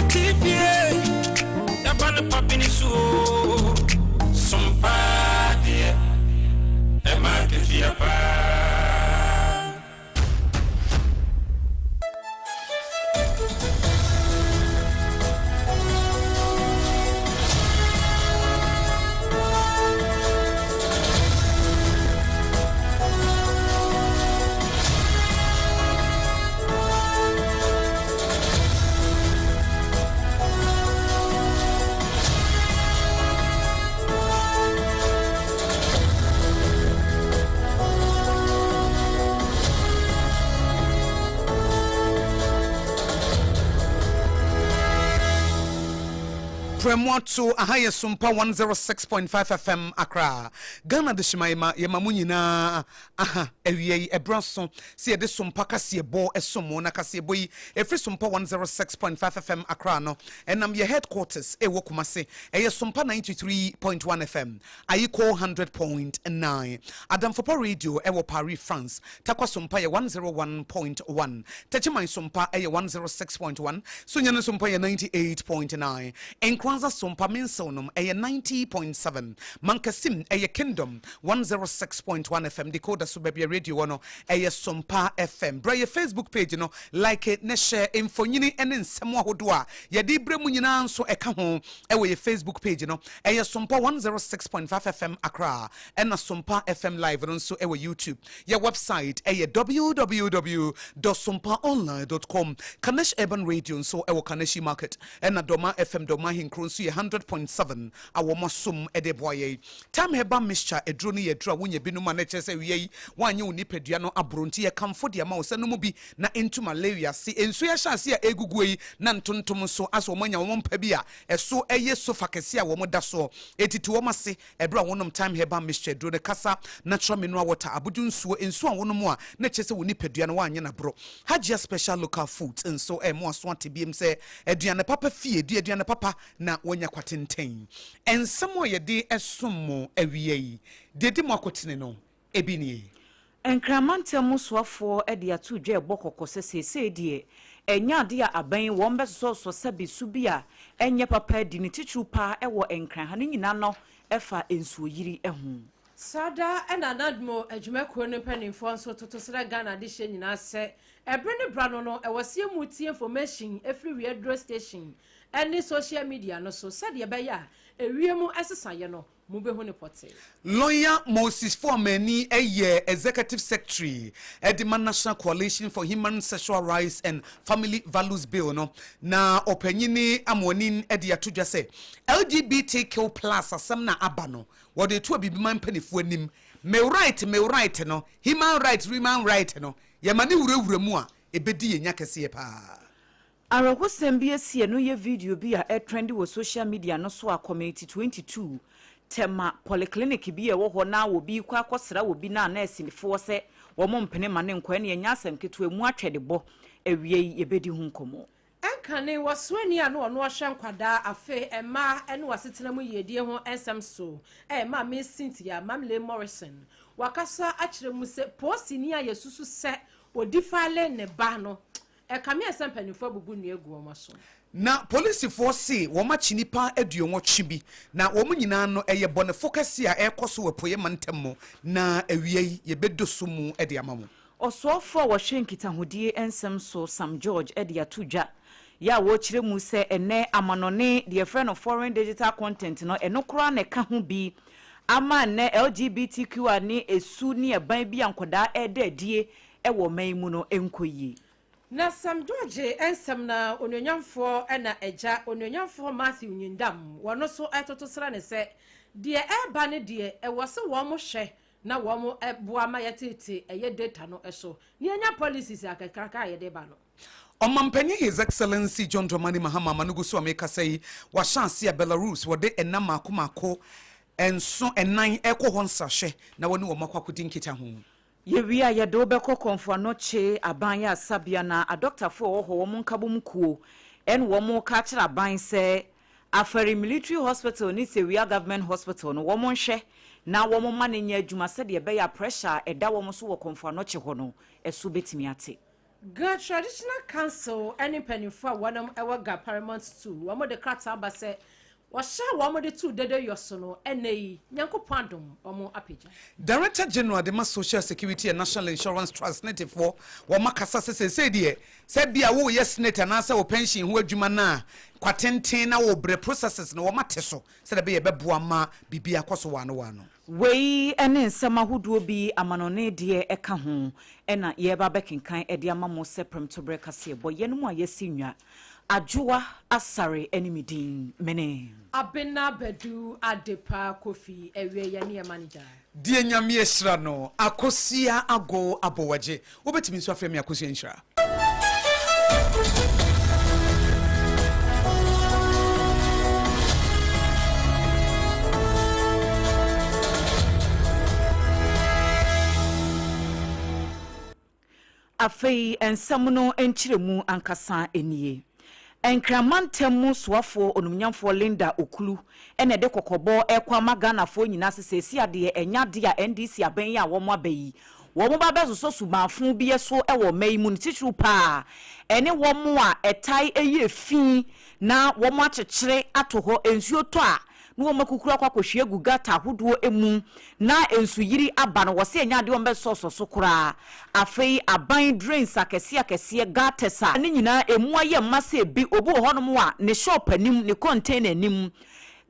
TV yɛba no pɔpene so o som paa deɛ ɛma akatua paa. Prɛmoato aha yɛ Sompa 106.5 FM Accra, Ghana Dehyema yɛma yɛma mo nyinaa Aha, awia yi, ɛberɛ aso sɛ yɛde Sompa kaseɛbɔ som mo, na kaseɛbɔ yi ɛfiri Sompa 106.5 FM Accra no, ɛnam yɛ headquarters ɛwɔ Kumasi, ɛyɛ Sompa 93.1 FM, Ayiko 100.9, Adamfopa Radio ɛwɔ Paris, France, Tarkwa Sompa yɛ 101.1, Techiman Sompa ɛyɛ 106.1, Sunyani Sompa yɛ 98.9, Nkoranza Sompa Mensew nom ɛyɛ 90.7, Mankasim ɛyɛ Kingdom 106.1 FM decoder so baabi a radio wɔ no ɛyɛ Sompa FM. Bra yɛ Facebook page no like ne share mfonyini ne nsɛm ahodoɔ a yɛde brɛ mu nyinaa nso ɛka ho ɛwɔ yɛ Facebook page no ɛyɛ Sompa 106.5 FM Accra ɛna Sompa FM Live no nso ɛwɔ YouTube. Yɛ website ɛyɛ www.sompaonline.com. Kanesh Urban Radio nso ɛwɔ Kaneshi Market ɛna Dɔma FM Dɔma Ahenkuro nso yɛ 100.7 a wɔn asom de boa yɛn. Thyme Herbal Mixture aduro no yɛ aduro a wonya bi nom a na ɛkyerɛ sɛ awia yi woanyɛ wo nipadua no aboro nti yɛkamfo de ama wo sɛ nom bi na ɛntu malaria ase. Nsuo yi ahyɛ ase a ɛreguguo yi na ntontom nso asɛ wɔn anya wɔn mpa bi a ɛso yɛ sofa kɛseɛ a wɔn da soɔ ɛtiti wɔn ase ɛberɛ a wonom Thyme Herbal Mixture aduro no. Kasa Natural Mineral Water abodwo nsuo, nsuo a wonom a na ɛkyerɛ sɛ wo nipadua no woanyɛ no aboro. Hajia Special Local Foods nso ɛrema w'aso ate biom sɛ aduane papa fie, di aduane papa na woanya kwatenten. Nsɛm a yɛde som mo awia yi, deɛ ɛdi mu akotene no, ebi nie. Nkran mantam mu soafoɔ de ato dwa rebɔ kɔkɔ sɛ seesei deɛ ɛnyɛ adeɛ a aban yi wɔn bɛsosɔsosɔ sɛbe su bi a ɛnyɛ papa adi ne titiriw paa wɔ Nkran ha no nyinaa no fa nsuoyiri ho. Saa da na NADMO adwumakuo no mpanimfoɔ nso toto srɛ Ghana adehyeɛ nyinaa sɛ ɛbere ne bra no no ɛwɔ sɛ yɛmu tie information ɛfiri wiaduro station ne social media no so sɛdeɛ ɛbɛyɛ a ewiem nsesaeɛ no mobɛhu no pɔtee. Lawyer Moses Foamani yɛ Executive Secretary de ma National Coalition for Human Sexual Rights and Family Values Bill no, na ɔpanyin Amoanin de ato dwa sɛ LGBTQ plus asɛm no a aba no, wɔde reto Abibiman mpanimfoɔ anim. Me right, me right no, human right, human right no, yɛma no wurawura mu a, ɛbɛdi yɛn nya kɛseɛ paa. Awerɛhosɛm bi asi ɛno yɛ video bi a ɛretrendi wɔ social media no so a Community 22 Tema polyclinic bi a ɛwɔ hɔ na obi rekɔ akɔsra obi na nɛɛsefoɔ sɛ wɔn mpene ma no nkɔ ɛne ɛnyɛ asɛm ketewa emu atwɛdebɔ awia yi yɛbɛdi ho nkɔmmɔ. Ɛnkane, wɔ soani a na ɔno ɔhwɛ nkwadaa, afe, mmaa ne w'asetena mu yiedie ho nsɛm so, ɛyɛ Maame Cynthia Mamle Morrison. Wakasa akyerɛ mu sɛ poosini a yɛsusu sɛ ɔdifile ne ba no Ɛkame ayɛ sɛ mpanyimfo abubu nnua agu wɔn asom. Na polisifoɔ se wɔakye nnipa aduonwɔtwe bi, na wɔn nyinaa no ɛyɛ bɔnefo kɛseɛ a ɛrekɔ so wɔ Apueɛ mantam mu, na awia yi yɛbɛdɔ so mu de ama mo. Ɔsoafoɔ a ɔhwɛ nkitahodie nsɛm so Sam George de ato dwa yɛ a wɔrekyerɛ mu sɛ ɛnnɛ amanɔne deɛ yɛfrɛ no foreign digital content no ɛno koraa na ɛka ho bi ama nnɛ LGBTQI ne ɛsu ne ɛban bi a nkwadaa ɛreda adie wɔ ɔman yi mu no nkɔ yie. Na Sam George nsɛm na Onuonyamfoɔ na Agya Onuonyamfoɔ Matthew Nyindam wɔ no so retoto srɛ no sɛ, deɛ ɛreba no deɛ ɛwɔ sɛ wɔn hwɛ na wɔn boa ma yɛtete ɛyɛ data no so na yɛnya policies akakraka a yɛde ba no. Ɔmanpanin His Excellency John Dramani Mahama ama no gu so a merekasa yi, wahyɛ ase a Belarus wɔde nna mmaako mmaako nso nnan rekɔ hɔ nsrahwɛ na wɔne wɔn akɔ akɔdi nkitaho. Yɛwie a, yɛde wo bɛkɔ Kɔmfo Anokye Aban Ayaresabea na adɔktafo a ɛwɔ hɔ wɔn nkabom kuo ɛne wɔn reka akyerɛ aban sɛ Afari Military Hospital ne Sewia Government Hospital no wɔn nhwɛ na wɔn mma no nyɛ adwuma sɛdeɛ ɛbɛyɛ a pressure a ɛda wɔn so wɔ Kɔmfo Anokye hɔ no ɛso bɛtumi ate. Ga Traditional Council ne mpanimfoɔ a wɔnom wɔ Ga Paramount Stool, wɔn de krataa ba sɛ wɔhyɛ a wɔn de too dede yɔ so no, ɛnnɛ yi, Nyankopɔn adom, wɔn apagya. Director General de ma Social Security and National Insurance Trust, SSNIT foɔ, wɔn akasa sɛ seesei deɛ sɛ bia woreyɛ SSNIT anaasɛ wo pension ho adwuma no a, kwa tenten na worebrɛ, processes no wɔn ate so sɛdeɛ ɛbɛyɛ ɛbɛboa ma biribi akɔ so waano waano. Wei ne nsɛm ahodoɔ bi amanɔne deɛ ka ho na yɛreba abɛkenkan de ama mo sɛ prɛmtoberɛ kaseɛbɔ. Yɛn mu a yɛasi nnwa, Adwoa Asare ne me din, mene. Abena Badu Adepa Kofi Awie yɛne yɛn manager. Deɛ Nyame ahyira no, Akosua Ago Abowagye. Wobɛtumi nso afrɛ me Akosua Nhyira. Afei nsɛm no nkyerɛmu ankasa nie. Nkran mantam mu soafoɔ onumnyamfoɔ Linda Oklu na ɛde kɔkɔbɔ rekɔ ama Ghanafoɔ nyinaa sɛ seesei adeɛ ɛnyɛ adeɛ a NDC abɛn yi a wɔn aba yi wɔn ba bɛsosɔ subanfo bi so wɔ ɔman yi mu no titiriw paa ɛne wɔn a ɛtae yi efi na wɔn akyekyere ato hɔ nsuo tɔ a na wɔn akukuru akɔ akɔhwie agu gutter ahodoɔ mu na nsuyiri aba no, wɔse ɛnyɛ adeɛ wɔbɛsɔsɔ so koraa. Afei aban drains akɛseɛ akɛseɛ, gutters a ne nyinaa ɛmu ayɛ mma sɛ bi, obi wɔ hɔnom a ne shop anim, ne container anim,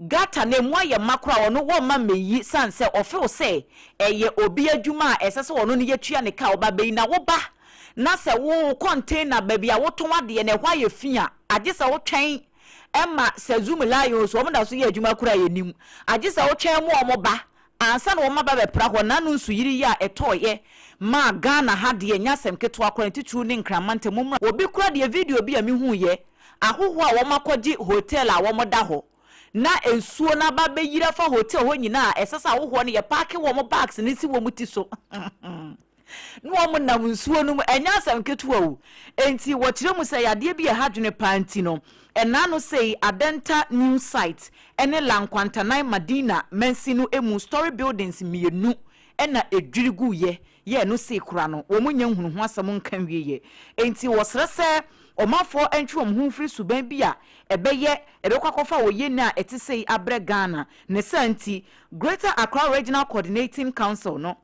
gutter no ɛmu ayɛ mma koraa ɔno wɔmma mmɛyi sane sɛ ɔfeel sɛ ɛyɛ obi adwuma a ɛsɛ sɛ ɔno no yɛtua ne ka a ɔba bɛyi na woba na sɛ wo container baabi a wotɔn adeɛ no ɛhɔ ayɛ fi a agye sɛ wotwɛn Ɛma sɛ Zoom Lions wɔn da so yɛ adwuma koraa a yɛnnim. Agye sɛ wotwɛn ma wɔn ba ansa na wɔn aba abɛpra hɔ. N'ano nsuyiri yi a ɛtɔeɛ maa Ghana ha deɛ ɛnyɛ asɛm ketewa koraa, ne titiriw ne Nkran mantam mu. Obi koraa deɛ video bi a mehuiɛ, ahohoɔ a wɔakɔgye hotel a wɔda hɔ na nsuo no aba abɛyiri afa hotel hɔ nyinaa a ɛsɛ sɛ ahohoɔ no yɛpaake wɔn bags no si wɔn ti so. Na wɔnam nsuo no mu, ɛnyɛ asɛm ketewa o. Enti wɔkyerɛ mu sɛ yadeɛ bi a ɛha adwene paa nti no, ɛnna ano sei Adenta New Site ne La Nkwantanan Madina mansin no mu story buildings mmienu na ɛdwiri guiɛ, yɛ ɛno sei koraa no wɔnnya nhunu ho asɛm nka nwieɛ. Enti wɔsrɛ sɛ ɔmanfoɔ ntwe wɔn ho mfiri suban bi a ɛbɛyɛ ɛbɛkɔ akɔfa oyenni a ɛte sei abrɛ Ghana. Ne saa nti, Greater Accra Regional Coordinating Council no,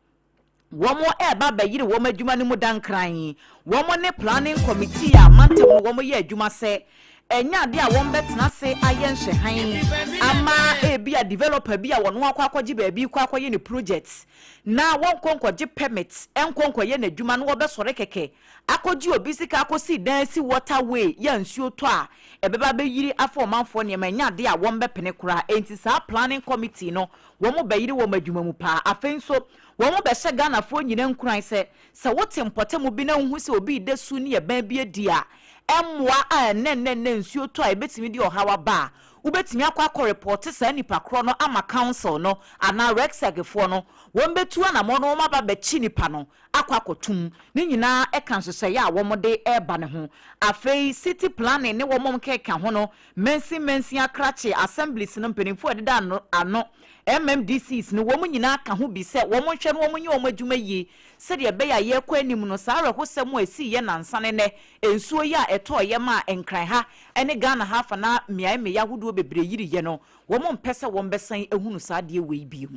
Wɔreba abɛyere wɔn adwuma no mu dankran. Wɔn ne Planning Committee a mantam no wɔyɛ adwuma sɛ ɛnyɛ adeɛ a wɔbɛtena ase ayɛ nhwɛhan ama ebia developer bi a ɔno akɔ akɔgye baabi rekɔ akɔyɛ ne project na wɔnkɔ nkɔgye permit nkɔ nkɔyɛ n'adwuma na wɔbɛsɔre kɛkɛ akɔgye obi sika akɔsi dan asi water way yɛ a nsuo tɔ a ɛbɛba abɛyiri afa ɔmanfoɔ nneɛma ɛnyɛ adeɛ a wɔbɛpene koraa. Enti saa Planning Committee no Wɔbɛyere wɔn adwuma mu paa. Afei nso, wɔbɛhyɛ Ghanafoɔ nyinaa nkuran sɛ, sɛ wote mpɔtam bi na wohu sɛ obi reda su ne ɛbɛn bi adi a ɛmmoa a ɛnnɛ nnɛ nnɛ nsuo tɔ a ɛbɛtumi de ɔhaw aba a, wobɛtumi akɔ akɔrepɔɔte saa nipa korɔ no ama council no anaa REGSEC foɔ no. Wɔbɛtu anammɔn na wɔaba abɛkye nipa no akɔ akɔtom. Ne nyinaa ka nhyehyɛeɛ a wɔde reba no ho. Afei city planning ne wɔn a wɔkeka ho no Mansin mansin akrakye, assemblies, no mpanimfoɔ a ɛdeda ano ano, MMDCs, no, wɔn nyinaa ka ho bi sɛ wɔnhwɛ na wɔnyɛ wɔn adwuma yie sɛdeɛ ɛbɛyɛ a yɛrekɔ anim no saa awerɛhosɛm a ɛsiiɛ nnansa ne nnɛ nsuo yi a ɛtɔeɛ maa Nkran ha ne Ghana ha afanaa mmeae mmeae ahodoɔ bebree yiriiɛ no, wɔmpɛ sɛ wɔbɛsan ahunu saa adeɛ wei bio.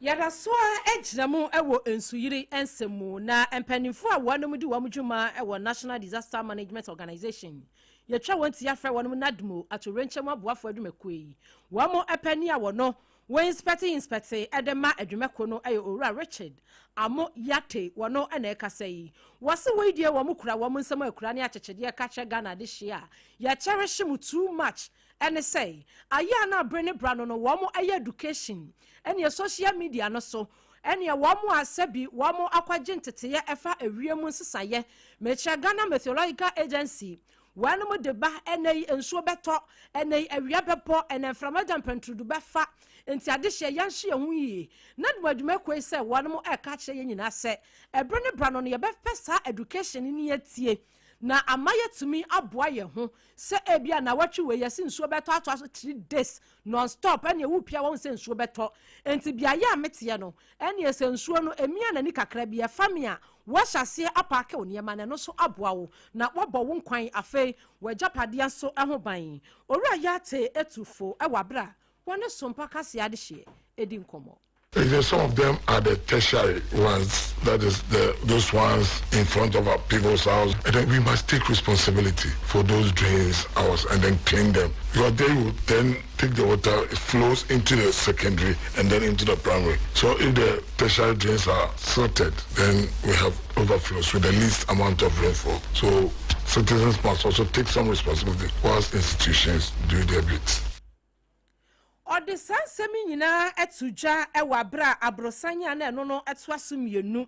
Yɛda so ara gyina mu wɔ nsuyiri nsɛm mu, na mpanyimfo a wɔnom di wɔn dwuma wɔ National Disaster Management Organization, yɛtwa wɔn ti afrɛ wɔnom NADMO, atoyerɛnkyɛm aboafo adwumakuo yi, wɔn panin a wɔno wɔ inspɛte inspɛte de ma adwumakuo no yɛ Owura Richard Amo Yartey, wɔno na ɛkasa yi. Wɔse wei deɛ wɔn kura wɔn nsam akura ne akyekyedeɛ ka kyerɛ Ghana adehyeɛ a yɛkyɛrehye mo too much Ɛne sɛ, ayɛ a na bere ne bere ano no wɔn yɛ education ɛneɛ social media no so ɛneɛ wɔn a sɛbi wɔn akɔgye nteteeɛ ɛfa ewiem nsesayɛ, mekyerɛ Ghana Meteorological Agency, wɔnom de ba ɛnɛ yi nsuo bɛtɔ, ɛnɛ yi awia bɛbɔ, ɛnɛ mframa gya mpɛnturudu bɛfa, nti adehyeɛ yɛnhye yɛn ho yie. Na de wɔn adwumakuo yi sɛ wɔnom ɛreka akyerɛ yɛn nyinaa sɛ ɛbere ne bere ano no yɛbɛpɛ saa education no ne yɛatie na ama yɛatumi aboa yɛn ho sɛ ebia nnawɔtwe wei yɛse nsuo bɛtɔ atoa so three days non stop ɛneɛ wopia wɔn sɛ nsuo bɛtɔ nti beaeɛ a meteɛ no ɛneɛ sɛ nsuo no emia n'ani kakra bi ɛfa me a Woahyɛ aseɛ apaake wo nneɛma na ɛno nso aboa wo na woabɔ wo nkwan, afei w'agyapadeɛ nso ho ban. Owura Yartey tu fo wɔ aberɛ a wɔne Sompa Kaseɛ adehyeɛ redi nkɔmmɔ. Even some of them are the tertiary ones, that is the those ones in front of our people's house. And then we must take responsibility for those drains ours and then clean them. Because they will then take the water, it flows into the secondary and then into the primary. So if the tertiary drains are sorted, then we have overflows with the least amount of rainfall. So citizens must also take some responsibility whilst institutions do their bit. Ɔde saa nsɛm yi nyinaa to dwa wɔ bere a aborosan a na ɛno no toa so mmienu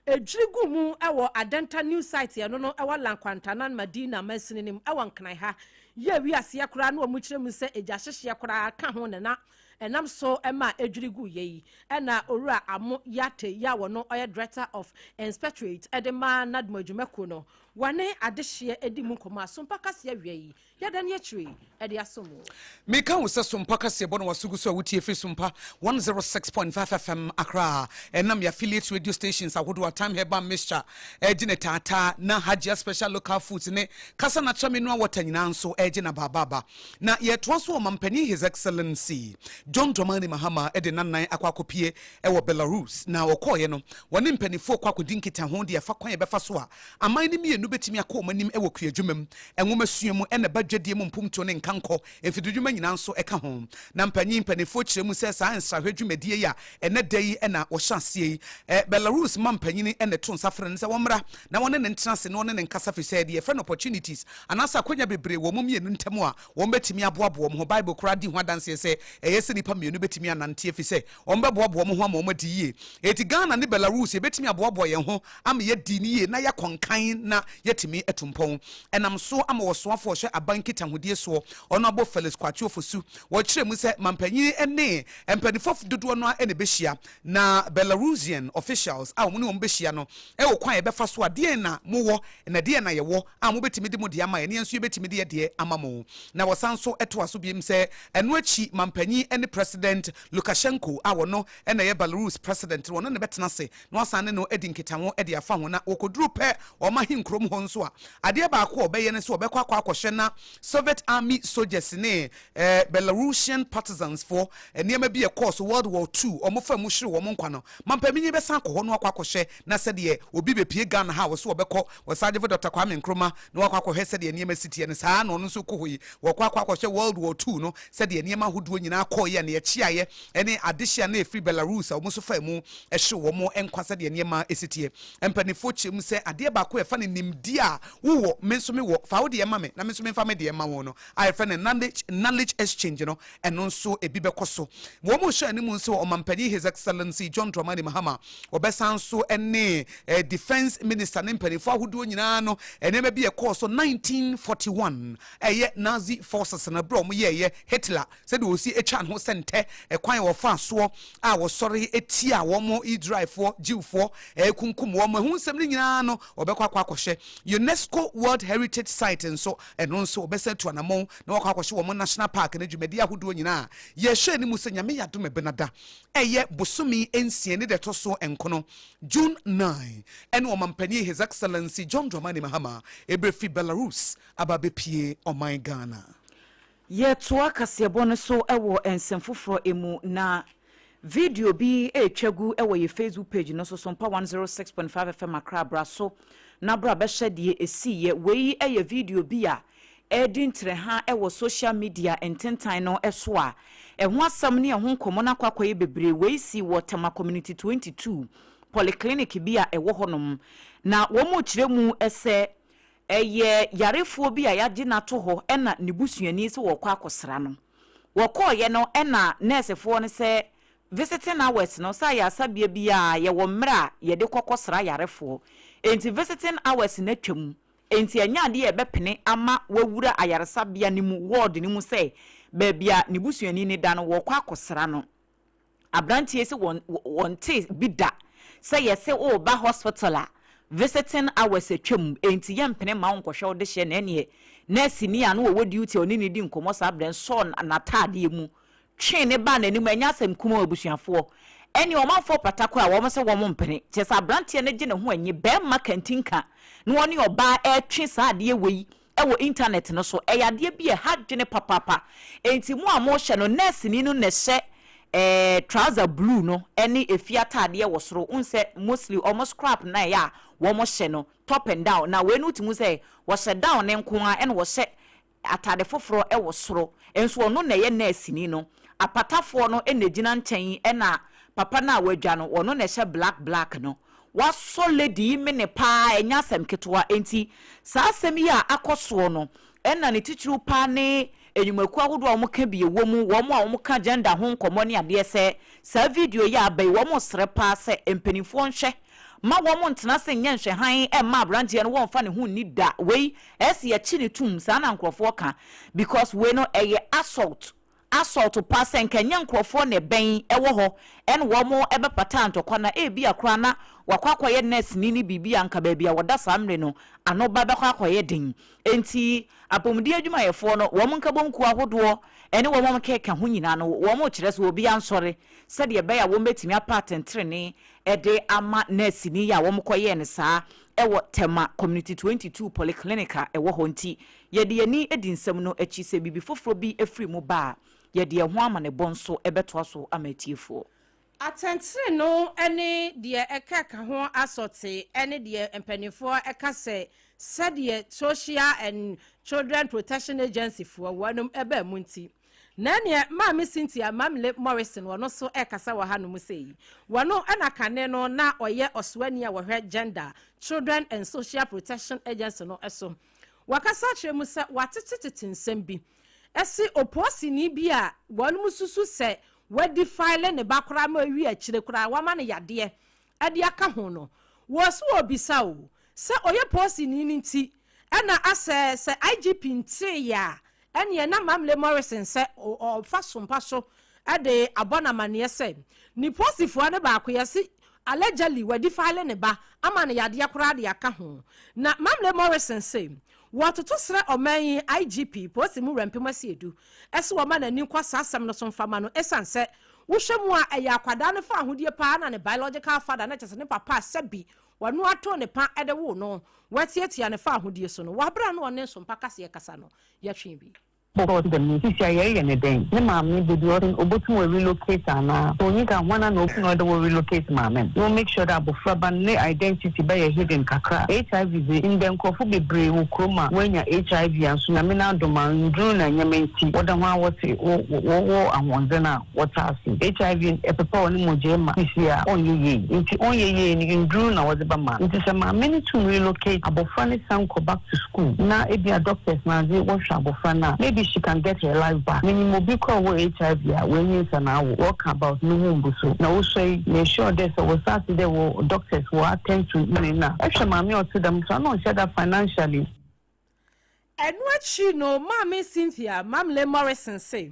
dwiri guu mu wɔ Adenta New Site a ɛno no wɔ La Nkwantanan Madina mansini no mu wɔ Nkran ha yɛɛ wiaseɛ koraa na wɔkyerɛ mu sɛ egya hyehyeɛ koraa ka ho na na ɛnam so ma edwiri guiɛ yi na Owura Amo Yartey yi a ɔno ɔyɛ Director of Inspectorate de ma NADMO adwumakuo no wɔne adehyeɛ di mu nkɔmmɔ a Sompa Kaseɛ awia yi Yɛda ne akyire yi de asom wo. Meka wo sɛ Sompa kaseɛbɔ na waso gu so a wotie firi Sompa 106.5 FM Accra. Ɛnam yɛ affiliate radio stations ahodoɔ a Time Herbal Mixture regye ne taataa na Hajia Special Local Foods ne Kasa Natural Mineral Water nyinaa nso regye n'abaabaaba. Na yɛtoa so Ɔmampanin His Excellency John Dramani Mahama de n'anan akɔ akɔpie wɔ Belarus na ɔkɔeɛ no wɔne mpanimfoɔ kɔ akɔdi nkitaho de afa kwan a ɛbɛfa so a Aman no mmienu bɛtumi akɔ wɔn anim wɔ kuadwuma mu, nwomasua mu, ɛna badwadie mu mpomtuo ne nkankɔ mfididwuma nyinaa nso ka ho. Na mpanyin mpanimfoɔ kyerɛ mu sɛ saa nsrahwɛ dwumadie yi a ɛnnɛ da yi na wɔhyɛ aseɛ yi, Belarus mampanyini na ɛto nsa frɛ no sɛ wɔmmra na wɔne no ntena ase na wɔne no nkasa firi sɛ deɛ yɛfrɛ no opportunities anaasɛ akwanya bebree wɔ wɔn mmienu ntam a wɔbɛtumi aboaboa wɔn ho. Bible koraa di ho adanseɛ sɛ ɛyɛ sɛ nnipa mmienu bɛtumi anante ɛfiri sɛ wɔbɛboaboa wɔn ho ama wɔadi yie. Enti Ghana ne Belarus yɛbɛtumi aboaboa yɛn ho ama yɛadi no yie na yɛakɔ nkan na yɛatumi atu mpɔn. Ɛnam so ama Ɔsoafoɔ a ɔhwɛ Aban Nkitahodie soɔ, Ɔnoabo Felix Kwakye Ofosu, wɔkyerɛɛ mu sɛ mampanyin ne mpanimfoɔ dodoɔ no ara na ɛbɛhyia na Belarusian officials a wɔne wɔn bɛhyia no wɔ kwan a yɛbɛfa so a deɛn na mowɔ na deɛn na yɛwɔ a mobɛtumi de mo deɛ ama yɛn na yɛn nso yɛbɛtumi de yɛn deɛ ama mo. Na wɔsan nso toa so biom sɛ ɛno akyi mampanyin ne President Lukashenko a ɔno na ɛyɛ Belarus President no, ɔno na ɛbɛtena ase na wasan ne no adi nkitaho de afa ho. Na wɔkɔduru pɛ wɔn ahenkurom hɔ nso a, adeɛ baako a wɔbɛyɛ ne sɛ wɔbɛkɔ akɔ akɔhwɛ na Soviet Army soldiers ne Belarusian partisans foɔ nneɛma bi a ɛkɔɔ so World War II wɔn fa mu hwere wɔn nkwa no. Mampaminyi bɛsan akɔ hɔ na wakɔ akɔhwɛ na sɛdeɛ obi bɛpue Ghana ha a wɔso wɔbɛkɔ Ɔsagyefo Dɔkta Kwame Nkrumah na wakɔ akɔhwɛ sɛdeɛ nneɛma si teɛ no, saa ara na ɔno nso rekɔ hɔ yi, wɔkɔ akɔ akɔhwɛ World War II no sɛdeɛ nneɛma ahodoɔ nyinaa kɔeɛ a nea ɛkyeaeɛ ne adehye a na ɛfiri Belarus a wɔn nso faa mu hyew wɔn nkwa sɛdeɛ nneɛma si teɛ. Mpanimfoɔ kyerɛ mu sɛ adeɛ baako a ɛfa no nimdeɛ a wowɔ, me nso mewɔ, fa wo deɛ ma me na me nso memfa me deɛ mma wo no a yɛfrɛ no knowledge knowledge exchange no, ɛno nso ebi bɛkɔ so. Wɔn rehyɛ anim nso Ɔmanpanin His Excellency John Dramani Mahama, wɔbɛsan nso ne Defence Minister ne mpanimfoɔ ahodoɔ nyinaa no nneɛma bi a ɛkɔɔ so 1941 ɛyɛ Nazi forces no berɛ a wɔyɛɛyɛ Hitler sɛdeɛ ɔsi atwa ne ho sɛ ntɛ ɛkwan a wɔfaa soɔ a wɔsɔre tia wɔn Israelfoɔ Jewfoɔ ɛkunkum wɔn ɛho nsɛm no nyinaa no wɔbɛkɔ akɔ akɔhwɛ. UNESCO World Heritage Site nso ɛno nso wɔbɛsan atu anamɔn na wɔakɔ akɔhwɛ wɔn National Park no dwumadie ahodoɔ nyinaa. Yɛhwɛ anim sɛ Nyame yɛ adom Ɛbenada ɛyɛ bosome nsia ne da ɛtɔ so nkono, June 9, ɛne Ɔmampanin His Excellency John Dramani Mahama ɛbɛfiri Belarus aba abɛpue ɔman Ghana. Yɛtoa kaseɛbɔ no so wɔ nsɛm foforɔ mu, na video bi retwa gu wɔ yɛ Facebook page no so, Sompa 106.5 FM Accra, bra so na bra bɛhyɛ deɛ ɛsiiɛ. Wei yɛ video bi a ɛredi ntrɛha wɔ social media ntentan no so a ɛho asɛm ne ɛho nkɔmmɔ no akɔ akɔyɛ bebree. Wei sii wɔ Tema Community 22 polyclinic bi a ɛwɔ hɔnom, na wɔrekyerɛ mu sɛ Ɛyɛ yarefoɔ bi a yɛagye no ato hɔ na ne busuani sɛ wɔrekɔ akɔsra no. Wɔkɔeɛ no na nɛɛsefoɔ no sɛ visiting hours no, sɛ ayaresabea biara yɛwɔ mmerɛ a yɛde kɔ kɔsra ayarefoɔ, enti visiting hours no atwam, enti ɛnyɛ adeɛ a yɛbɛpene ama wawura ayaresabea no mu, ward no mu sɛ baabi a ne busuani no da no wɔrekɔ akɔsra no. Abranteɛ yi se wɔn wɔntee bi da sɛ yɛse woreba hospital a visiting hours atwam enti yɛmpene mma wo nkɔhwɛ wo dehyeɛ na ɛneɛ nurse-ni a na ɔwɔ duty a ɔne no di nkɔmmɔ saa berɛ no sɔɔ n'ataadeɛ mu twee no baa n'anim ɛnyɛ asɛm kumaa abusuafoɔ. Ɛne ɔmanfoɔ pata kɔ a wɔn sɛ wɔn mpene. Kyerɛ sɛ aberanteɛ no gye ne ho anyi bɛrima kantinka na wɔne ɔbaa ɛretwe saa adeɛ wei ɛwɔ internet no so. Ɛyɛ adeɛ bi a ɛha dwene papaapa. Enti mo a mohyɛ no, nɛɛseni no na ɛhyɛ trouser blue no ɛne efi ataadeɛ wɔ soro. N sɛ mostly ɔmo scrub na ɛyɛ a wɔn hyɛ no top and down, na wei no wotumi sɛ wɔhyɛ down ne nko ara, ɛna wɔhyɛ atade foforɔ ɛwɔ soro nso. Ɔno na ɛyɛ nɛɛseni no. Apatafoɔ no ɛna gyina nkyɛn, ɛna papa no a wadwa no, ɔno na ɛhyɛ black black no. Wasɔ lady yi mene paa, ɛnyɛ asɛm ketewa. Nti saa asɛm yi a akɔ soɔ no, ɛna ne titiriw paa ne enyumakuo ahodoɔ a wɔka bi ɛwɔ mu, wɔn a wɔka gender ho nkɔmmɔ ne adeɛ, sɛ saa video yi a aba yi, wɔn srɛ paa sɛ mpanimfoɔ nhwɛ ma wɔn ntena se nyɛ nhwɛhan ɛmma aberanteɛ no wɔmfa ne ho nni da. Wei ɛsi yɛkyi ne tum saa na nkurɔfoɔ ka, because wei no ɛyɛ assault, assault pa. Sɛ nka nyɛ nkurɔfoɔ na ɛbɛn ɛwɔ hɔ ɛna wɔn ɛbɛpata ntɔkwa na ebi akora na wakɔ akɔyɛ nurse ni ne biribi a, nka baabi a wɔda saa mmere no ano ba bɛkɔ akɔyɛ den. Nti apɔmuden adwumayɛfoɔ no, wɔn nkabɔnkuo ahodoɔ ɛne wɔn a wɔkeka ho nyinaa no, wɔn kyerɛ sɛ obi ansɔre sɛdeɛ ɛbɛyɛ a wɔn bɛtumi apa atɛntenene ɛde ama nurse ni yi a wɔn kɔyɛɛ no saa ɛwɔ Tema Community 22 Polyclinic a ɛwɔ hɔ. Nti yɛde yɛni di nsɛm no akyi sɛ biribi foforɔ bi afiri mu ba a, yɛde ɛho ama ne bɔ nso ɛbɛtoa so ama atiefoɔ. Atɛntene no ne deɛ ɛka ka ho asɔte ne deɛ mpanimfoɔ ɛka sɛ sɛdeɛ Social and Children Protection Agency foɔ wɔnom ɛbaa mu. Nti na neɛ Maame Cynthia Mamle Morrison, wɔno nso ɛkasa wɔ hanom sɛ yi, wɔno ɛna kane no na ɔyɛ ɔsoani a wɔhwɛ Gender, Children and Social Protection Agency no so. Wakasa kyerɛ mu sɛ watetetete nsɛm bi ɛsi oposini bi a wɔn mu susu sɛ wadi file ne ba koraa ma awi akyire koraa wama no yadeɛ ɛde aka ho no. Wɔ so wɔ o sɛ ɔyɛ posini no, nti ɛna asɛ sɛ IGP nteeɛ a, ɛneɛ na Mamle Morrison sɛ ɔfa sompa so ɛde abɔ n'amanneɛ sɛ ne posifoɔ no baako yɛsi allegedly wadi file ne ba ama no yadeɛ koraa de aka ho. Na Mamle Morrison sɛ wɔtoto srɛ ɔman yi IGP polisi mu wura mpem asi edu ɛsɛ wɔma n'ani nkɔ saa asɛm no so mfama no, ɛsiane sɛ wohwɛ mu a, ɛyɛ akwadaa no fa ahodie paa na ne biological father na kyerɛ sɛ ne papa sɛbi wɔno ato ne pa ɛde wo no, wɔatiatia ne fa ahodie so no. Wɔabra no, ɔne nsompa kaseɛ kasa no, yɛtwe bi. Bɔkɔ dɛm sisi a yɛreyɛ ne dɛn ne maame beebi ɔte, obotum wɔ relocate anaa onyi ka hɔn a na oku na ɔde wɔ relocate maame no, na make sure dɛ abofraba no ne identity bɛyɛ hidden kakra. HIV dze, ndɛ nkurɔfo bebree wɔ kurom a wɔanya HIV a, nso Nyame n'adom a, nduru na nneɛma nti wɔda ho a wɔte wɔwɔ ahoɔdzen a wɔte ase. HIV ɛpepa wɔ ne mogya ma sisi a ɔnyɛ yie, nti ɔnyɛ yie no, nduru na wɔdze bɛma. Nti sɛ maame no tum relocate, abɔfra no san kɔ back to school, na ebia doctors na adze wɔhwɛ abɔfra no a, maybe she can get her life back. Menyim obi kora wɔ HIV a wɔanyi nsa na awo, wɔka about no womb so na wosɔ yi na sure dɛ sɛ wɔstart dɛ wɔ doctors wɔ attend to ne na ɛhwɛ maame a ɔte dɛm so ana ɔnhyɛ da financially. Ɛno akyi no, Maame Cynthia Mamle Morrison se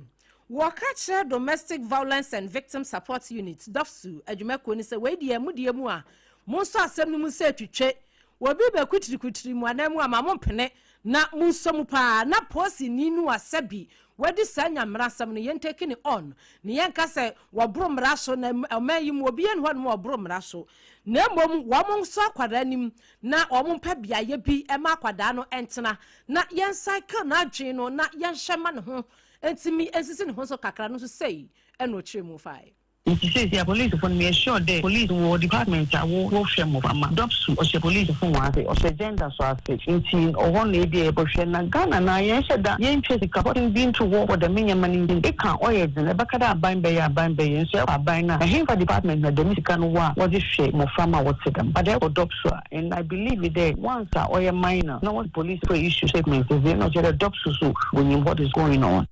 wɔka kyerɛ Domestic Violence and Victim Support Unit, DOVVSU adwumakuo no sɛ wei deɛ mudie mu a mo nso asɛm no mu sɛ twitwe wɔbi bɛkutirikutiri mu anan mu ama mo mpene na mo nsɔ mu paa na polisini no a sɛbi wɔadi saa nyamera asɛm no, yɛn take ne on ne yɛnka sɛ wɔboro mmara so. Na ɔman yi mu obiara ni hɔ nom a wɔboro mmara so, na mmom wɔn nso akwadaa anim na wɔn mpɛ beaeɛ bi ma akwadaa no ntena na yɛn cycle n'adwene no na yɛnhyɛ ma ne ho ntumi nsisi ne ho so kakra no nso. Sɛyi ɛna ɔkyerɛ mu fae. Nti seesei a polisifo no, meyɛ sure dɛ police wɔ department a wɔhwɛ mmɔframma. DOVVSU ɔhyɛ polisifo wɔn ase, ɔhyɛ gender so ase, nti ɔhɔ na ebi a yɛbɔhwɛ. Na Ghana na yɛnhyɛ da yɛntwa sika pɔten bi nto hɔ wɔ dɛm nneɛma no nti eka ɔyɛ dzen ɛbɛka dɛ aban bɛyɛ, aban bɛyɛ, nso ɛkɔ aban no a, ɛhenfa department na dɛm sika no wɔ a wɔdze hwɛ mmɔframma a wɔte dɛm? But ɛkɔ DOVVSU a, and I believe dɛ once a ɔyɛ minor na wɔdze polisifo issue statement dze na ɔkyerɛ dɛ DOVVSU so wɔnyim what is going on.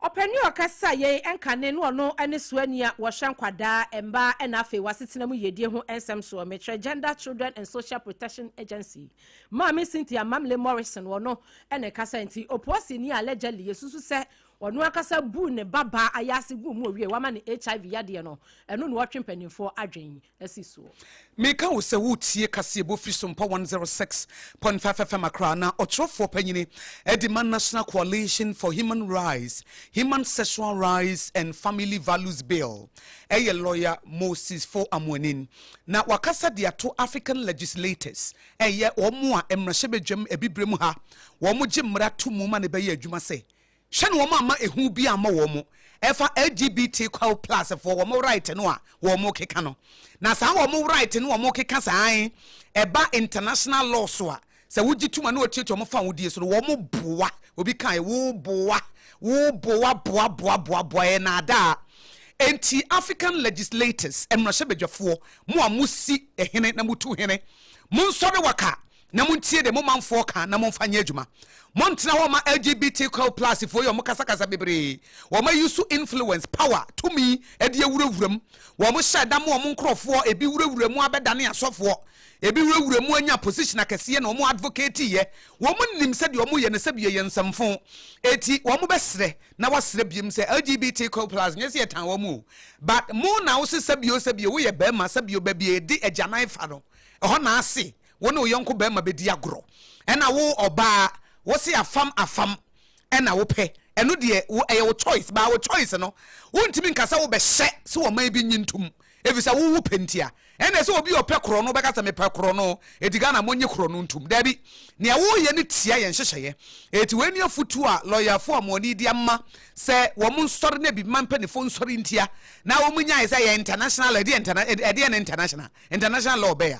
Ɔpanin a ɔkasa yɛn nkane no, ɔno ne soani a wɔhyɛ nkwadaa, mmaa ɛna afei wasetena mu yiedie ho nsɛm soɔ, mekyerɛ Gender, Children and Social Protection Agency, Maame Cynthia Mamle Morrison, ɔno ɛna ɛkasa. Nti opolisini a allegedly yɛsusu sɛ Ɔno ankasa buu ne babaa ayaase guu mu owie wama ne HIV yadeɛ no, ɛno na ɔtwe mpanimfoɔ adwen asi soɔ. Meka wo sɛ woretie kaseɛbɔ firi Sompa 106.5 FM Accra na ɔtwerɛfoɔ panyini de ma National Coalition for Human Rights, Human Sexual Rights and Family Values Bill ɛyɛ Lawyer Moses Fo Amoanin na wakasa de ato African legislators ɛyɛ wɔn a mmarahyɛbadwam abibirem ha wɔn gye mmara to mu ma no bɛyɛ adwuma sɛ Hwɛ na wɔn amma ehu bi ammɔ wɔn ɛfa LGBTQ plus foɔ wɔn right no a wɔn keka no. Na saa wɔn right no wɔn keka saa he ɛba international law so a, sɛ wogye tum a na wɔtuatua wɔn fa awodie so no, wɔn boa. Obi kae, wo boa, wo boa boa boa boa boa, ɛyɛ naadaa. Enti African legislators, mmarahyɛbadwafoɔ, mo a mosi hene na motu hene, monsɔre waka na montie deɛ mo manfoɔ ka na momfa nyɛ adwuma. Montena hɔ mma LGBTQ plus foɔ yi a wɔkasakasa bebree, wɔn ayi so influence, power, tumi de awurawura mu. Wɔn hyɛ da ma wɔn nkorɔfoɔ, ebi wurawura mu abɛdane asɔfoɔ, ebi wurawura mu anya position akɛseɛ na wɔn advocate yɛ. Wɔn nim sɛ deɛ wɔn yɛ no sɛbi ɛyɛ nsɛmfo. Eti wɔn bɛsrɛ na wɔasrɛ biom sɛ LGBTQ plus nyɛ sɛ yɛtan wɔn o, but mo na wose sɛbio sɛbio woyɛ barima sɛbio baabi a yɛde agyanan fa no ɛhɔ na ase Wo ne wo yɔnko barima bɛdi agorɔ, ɛna wo ɔbaa, wo se afam afam ɛna wo pɛ, ɛno deɛ wo ɛyɛ wo choice, but wo choice no, wontumi nka sɛ wo bɛhyɛ sɛ ɔman bi nye ntom, efisɛ wo wo pɛ ntia. Ɛna sɛ obi a ɔpɛ korɔno bɛka sɛ mepɛ korɔno, eti Ghana monye korɔno ntom. Daabi, nea woreyɛ no tia yɛn nhyehyɛeɛ. Eti wei ne afutuo a lɔyafoɔ a mo ani de ama sɛ wɔn nsɔre na abibiman mpaninfoɔ nsɔre ntia na wɔn nyae sɛ ɛyɛ international law, ɛdeɛ interna ɛdeɛ ne international? International law bɛn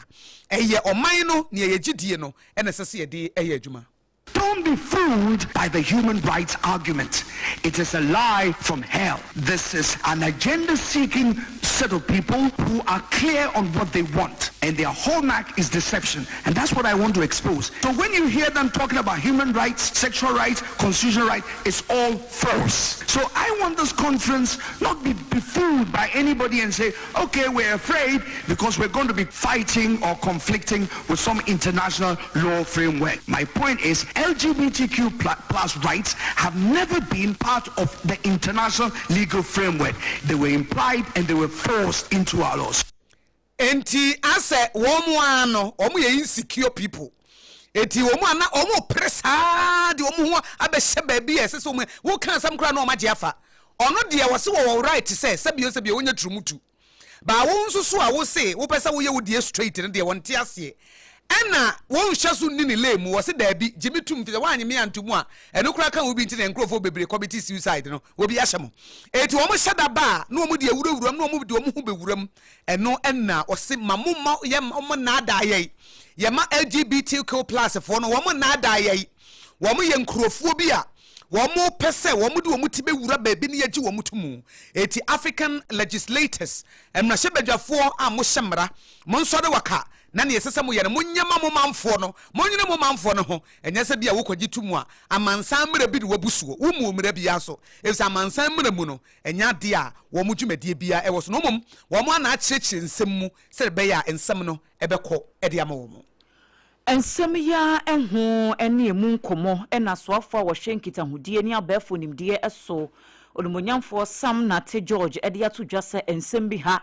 a ɛyɛ ɔman no nea yɛgye die no na ɛsɛ sɛ yɛde yɛ adwuma. Don't be fooled by the human rights argument. It is a lie from hell. This is an agenda-seeking set of people who are clear on what they want, and their hallmark is deception, and that's what I want to expose. So when you hear them talking about human rights, sexual rights, constitutional rights, it's all false. So I want this conference not be befooled by anybody and say, okay, we're afraid because we're going to be fighting or conflicting with some international law framework. My point is LGBTQ plus rights have never been part of the international legal framework. They were implied and they were forced into our laws. Enti asɛ wɔn ara no wɔn yɛ insecure people eti wɔn a na wɔn pere saa de wɔn ho abɛhyɛ baabi a ɛsɛ sɛ wɔn woka asɛm koraa na wɔn agye afa. Ɔno deɛ wɔse wɔwɔ right sɛ sɛbio sɛbio wonyɛ turumutu. But wo nso so a wose wopɛ sɛ woyɛ wo deɛ straight no deɛ wɔnte aseɛ. Ɛna wonhyɛ so nni ne lane mu. Wɔse daabi, gye me tom fisɛ woanye me anto mu a ɛno koraa ka ho bi nti na nkurɔfoɔ bebree commit suicide no. Obi ahyɛ mo. Enti wɔn hyɛ da ba a na wɔn de awurawura mu na wɔn de wɔn ho bɛwura mu. Ɛno na wɔse ma mo mma yɛ wɔn nnaadaa yɛn. Yɛma LGBTQ plus foɔ no wɔn nnaadaa yɛn. Wɔn yɛ nkurɔfoɔ bi a Wɔpɛ sɛ wɔde wɔn ti bɛwura baabi na yɛgye wɔn to mu. Enti African legislators, mmarahyɛbadwafoɔ a mohyɛ mmara, monsɔre waka na nea ɛsɛ sɛ moyɛ no monyɛ ma mo manfoɔ no. Monnwene mo manfoɔ no ho. Ɛnyɛ sɛ bi a wokɔgye to mu a amansan mmara bi na wɔabu soɔ. Wommu mmara biara so. Efisɛ amansan mmara mu no, ɛnyɛ adeɛ a wɔn dwumadie biara wɔ so na mmom wɔn ara na akyerɛkyerɛ nsɛm mu sɛdeɛ ɛbɛyɛ a nsɛm no bɛkɔ de ama wɔn. Nsɛm yi ara ho ne emu nkɔmmɔ na Soafoɔ a wɔhwɛ nkitahodie ne abɛɛfo nimdeɛ so, Onimuonyamfoɔ Sam Nartey George de ato dwa sɛ nsɛm bi ha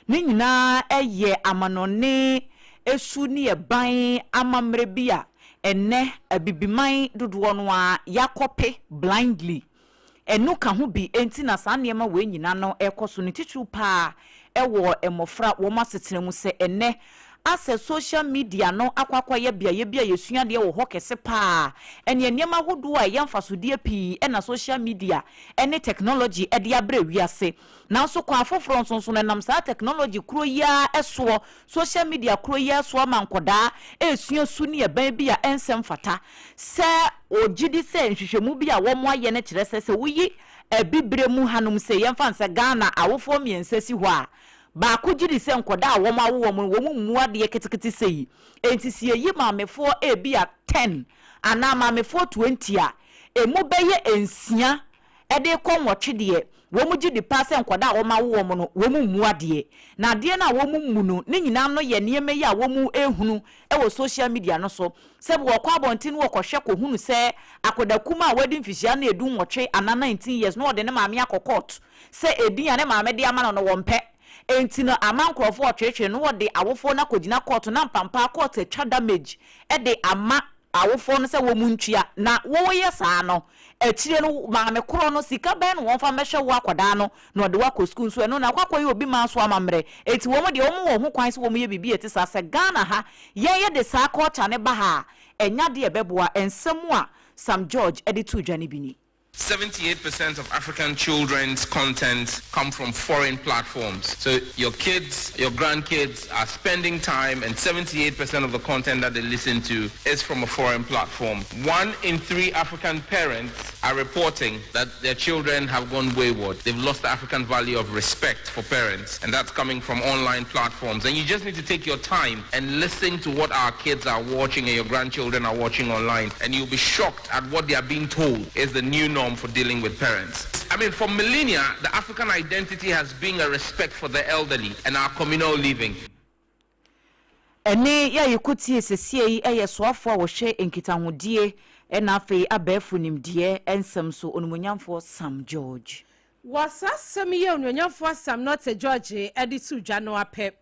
ne nyinaa yɛ amanɔne su ne ɛban amammerɛ bi a ɛnnɛ Abibiman dodoɔ no ara yɛakɔpe blindly. Ɛno ka ho bi nti na saa nneɛma wei nyinaa no rekɔ so, ne titiriw paa wɔ mmɔfra wɔn asetena mu sɛ ɛnnɛ asɛ social media no akɔ akɔyɛ beaeɛ bi a yɛsua adeɛ wɔ hɔ kɛse paa. Ɛneɛ nneɛma ahodoɔ a ɛyɛ mfasodeɛ pii na social media ne technology de abrɛ wiase. Nanso kwan afoforɔ nso nso no ɛnam saa technology korɔ yi ara soɔ, social media korɔ yi ara soɔ ama nkwadaa resua su ne ɛban bi a ɛnsɛ mfata. Sɛ wɔgye di sɛ nhwehwɛmu bi a wɔayɛ no kyerɛ sɛ sɛ woyi Abibire mu hanom sei, yɛmfa no sɛ Ghana awofoɔ mmiɛnsa si hɔ a, baako gye di sɛ nkwadaa a wɔawo wɔn no wɔn mmu adeɛ ketekete sei. Enti sɛ yɛyi maamefoɔ ebia ten anaa maamefoɔ 20 a, ɛmu bɛyɛ nsia. De kɔ 8 deɛ, wɔn gye di paa sɛ nkwadaa a wɔawo wɔn no, wɔn mmu adeɛ. Na adeɛ no a wɔn mmu no, ne nyinaa no yɛ nneɛma yi a wɔn rehunu wɔ social media no so. Sɛ wɔkɔ abɔnten na wɔkɔhwɛ kɔhunu sɛ akwadaa kumaa a wadi mfihyia no 18 anaa 19 years na ɔde ne maame akɔ court sɛ edin a ne maame de ama no no wɔmpɛ. Enti no ama nkorɔfoɔ retweetwee no wɔde awofoɔ no akɔgyina court na ampampaa court atwa damage de ama awofoɔ no sɛ wɔn ntua na woyɛ saa no akyire no maame korɔ no sika bɛn na wɔmfa mmɛhwɛ wo akwadaa no na ɔde wo akɔ sukuu nso ɛno no akɔ akɔyɛ obi man so amammerɛ enti wɔn deɛ wɔn wɔ ho kwan sɛ wɔn yɛ biribi a ɛte saa. Sɛ Ghana ha yɛn yɛde saa culture no ba ha a ɛnyɛ adeɛ a ɛbɛboa. Nsɛm a Sam George de too dwa no bi ni. 78% of African children's content come from foreign platforms. So your kids, your grandkids are spending time and 78% of the content that they listen to is from a foreign platform. One in three African parents are reporting that their children have gone wayward. They've lost the African value of respect for parents, and that's coming from online platforms. And you just need to take your time and listen to what our kids are watching and your grandchildren are watching online, and you'll be shocked at what they are being told is the new norm for dealing with parents. I mean, for millennia, the African identity has been a respect for the elderly and our communal living. Ɛnne yi a yɛkɔtiee seesei yi yɛ soafoɔ a wɔhwɛ nkitahodie na afei abɛɛfo nimdeɛ nsɛm so, Onimuonyamfoɔ Sam George. Wɔ saa asɛm yi a Onuonyamfoɔ Sam Nortey George de too dwa no ara pɛ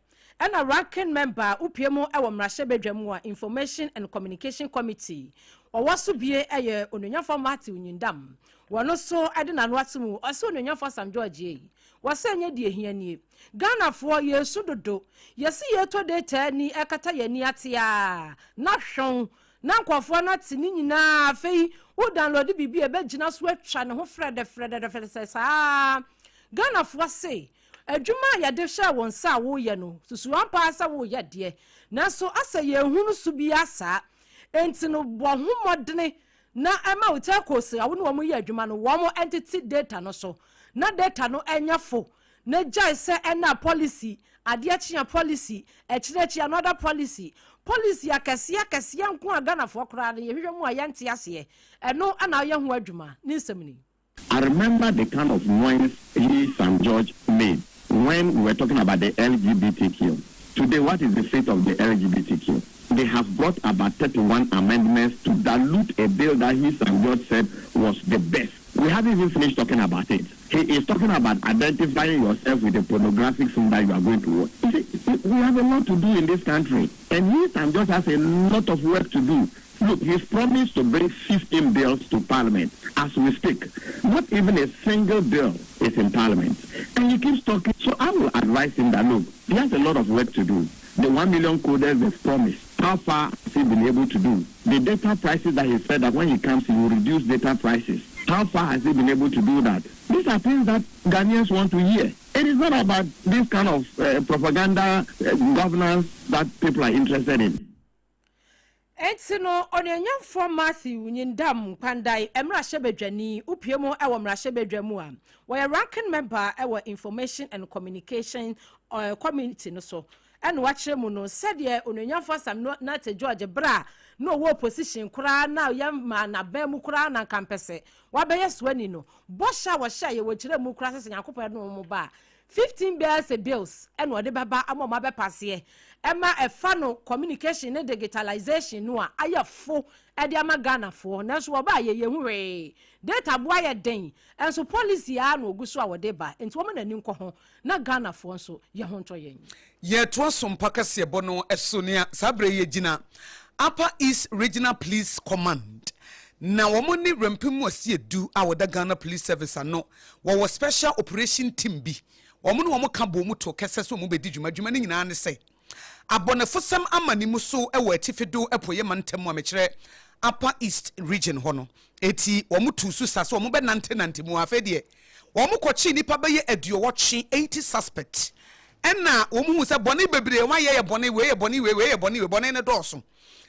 na Ranking Member a wopue mu wɔ Mmarahyɛbadwa mu a Information and Communication Committee ɔwɔ so bie yɛ Onuonyamfoɔ Matthew Nyindam. Wɔno nso de n'ano ato mu, ɔse Onuonyamfoɔ Sam George ei, wɔsɛ ɛnyɛ deɛ ɛhia nie. Ghanafoɔ yɛresu dodo, yɛse yɛretɔ data ani ɛkata yɛn ani ate a na hwɛn na nkurɔfoɔ no ate ne nyinaa. Afei wo download biribi a ɛbɛgyina so atwa ne ho frɛdɛfrɛdɛfrɛdɛ saa. Ghanafoɔ se adwuma a yɛde hyɛɛ wo nsa a woreyɛ no, susu ampa ara sɛ woreyɛ deɛ, nanso asɛ yɛnhunu so biara saa. Enti no bɔ ho mmɔdene na ɛma wo telcos a wo ne wɔn yɛ adwuma no wɔn ntete data no so na data no nyɛ fo, na gyae sɛ ɛna policy, adeɛ kye a policy, akyire akyi another policy, policy akɛseɛ akɛseɛ nko a Ghanafoɔ koraa no yɛhwehwɛ mu a yɛnte aseɛ, ɛno na woyɛ ho adwuma. Ne nsɛm ni. I remember the kind of noise he, Sam George, made when we were talking about the LGBTQ. Today, what is the fate of the LGBTQ? They have brought about 31 amendments to dilute a bill that he, Sam George, said was the best. We haven't even finished talking about it. He is talking about identifying yourself with a pornographic film that you are going to watch. You see, we have a lot to do in this country. And he, Sam George, has a lot of work to do. Look, he's promised to bring 15 bills to Parliament as we speak. Not even a single bill is in Parliament. And he keeps talking. So I will advise him that, look, he has a lot of work to do. The 1 million coders they've promised, how far has he been able to do? The data prices that he said that when he comes, he will reduce data prices. How far has he been able to do that? These are things that Ghanaians want to hear. It is not about this kind of propaganda governance that people are interested in. Enti no, Onuonyamfoɔ Matthew Nyindam Kpandai, mmarahyɛbadwani, wopue mu wɔ mmarahyɛbadwa mu a, wɔyɛ Ranking Member wɔ Information and Communication Committee no so, ɛna wakyerɛ mu no sɛdeɛ Onuonyamfoɔ Sam Nartey George berɛ a na ɔwɔ opposition koraa na yɛmmaa n'aban mu koraa na anka mpɛ sɛ wabɛyɛ soani no, bɔhyɛ a wɔhyɛeɛ wɔkyerɛɛ mu koraa sɛ sɛ Nyankopɔn de wɔn ba a, 15 bɛyɛ sɛ bills ɛna ɔde bɛba ama ɔmo abɛpass ɛma ɛfa no communication ne digitalization no a ayɛ fo ɛde ama Ghanafoɔ. Nanso wɔba a yɛyɛ hu hwee, data boa yɛ den, ɛnso policy a na ogu so a wɔde ba nti wɔn n'ani nkɔ ho na Ghanafoɔ nso yɛ ho ntɔ yɛn. Yɛtoa so mpa kaseɛbɔ no so nea saa berɛ yi yɛgyina Upper East Regional Police Command na wɔn ne Rempem Asiedu a wɔda Ghana Police Service ano. Wɔwɔ Special Operation Team bi, wɔn ne wɔn ka bɔ mu to kɛsɛ sɛ wɔn bɛdi dwuma. Dwuma no nyinaa ne sɛ abɔnefosɛm ama ne mu so wɔ atifi do apueɛ mantam mu a mekyerɛ Upper East Region hɔ no. Eti wɔn tu so sa sɛ wɔn bɛnantenante mu. Afei deɛ wɔn kɔkye nnipa bɛyɛ 80, 80 suspect, ɛna wɔn hu sɛ bɔne bebree wɔn ayɛ yɛ bɔne wei yɛ bɔne wei, wei yɛ bɔne wei, bɔne no dɔɔso,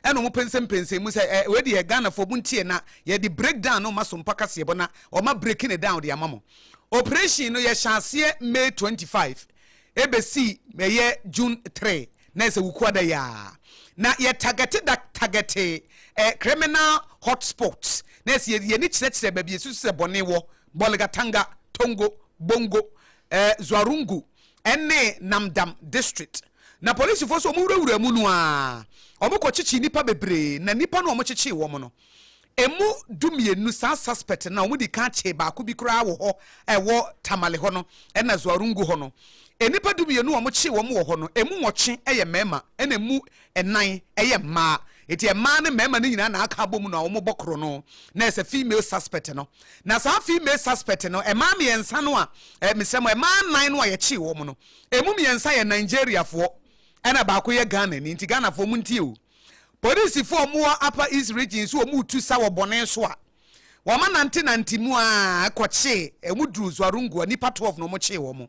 ɛna wɔn pɛnsɛmpɛnsɛn mu sɛ wei deɛ Ghanafoɔ mu ntie na yɛde breakdown no ma so mpa kaseɛ bɔ na wɔn breaking it down de ama mo. Operation no yɛhyɛ aseɛ May 25 ebesi ɛyɛ June 3 na ɛsɛ Wukuada yaa na yɛ target da target criminal hotspots na ɛsɛ yɛ yɛni kyerɛkyerɛ baabi esusu sɛ bɔne wɔ. Bolgatanga, Tongo, Bongo, eh, Zuarungu ne Namdam District. Na polisifoɔ nso wɔwurawuraa mu no ara, wɔkɔkyekyee nnipa bebree, na nnipa no a wɔkyekyee wɔn no, ɛmu 12, saa suspect no a wɔdi kan kyee baako bi koraa wɔ hɔ a ɛwɔ Tamale hɔ no, ɛna Zuarungu hɔ no, nnipa 12 a wɔkyee wɔn wɔ hɔ no, ɛmu nwɔtwe yɛ mmarima, ɛna ɛmu nnan yɛ mmaa. Enti mmaa ne mmarima no nyinaa na aka abom na wɔbɔ korɔno, na ɛsɛ female suspect no. Na saa female suspect no, mmaa mmiɛnsa no a, eh, mesrɛ mo, mmaa nnan no a yɛkyee wɔn no, ɛmu mmiɛnsa yɛ Nigeriafoɔ, ɛna baako yɛ Ghanani. Nti Ghanafoɔ montie o. Polisifoɔ a wɔwɔ Upper East Region nso wɔretu sa wɔ bɔne so a, wɔanantenante mu ara kɔkyee, wɔduruu Zuarungu a, nnipa 12 na wɔkyee wɔn.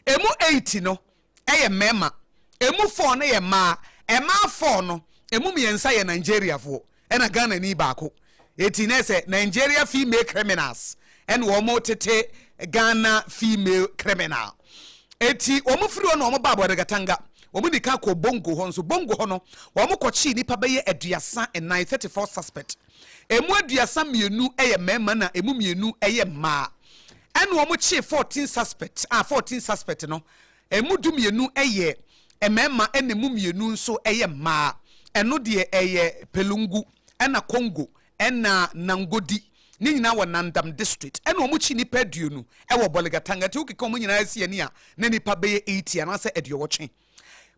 Emu eight no yɛ mmarima, emu four no yɛ mmaa. Mmaa four no, emu mmiɛnsa yɛ Nigeriafoɔ ɛna Ghanani baako. Eti na ɛsɛ Nigeria female criminals ɛna wɔn tete Ghana female criminal. Eti wɔn firi hɔ na wɔn baa Bolgatanga. Wɔn di kan kɔɔ Bongo hɔ nso. Bongo hɔ no, wɔn kɔkyee nnipa bɛyɛ 34, 34 suspect. Emu 32 yɛ mmarima na emu mmienu yɛ mmaa. Ɛna wɔn kyee 14 suspect a 14 suspect no emu 12 yɛ mmarima ɛna emu mmienu nso yɛ mmaa. Ɛno deɛ ɛyɛ Pelungu ɛna Congo ɛna Nangodi ne nyinaa wɔ Nandam district. Ɛna wɔn kyi nnipa 20 ɛwɔ Bolgatanga nti wokeka wɔn nyinaa si ani a na nnipa bɛyɛ 80 anaasɛ 80.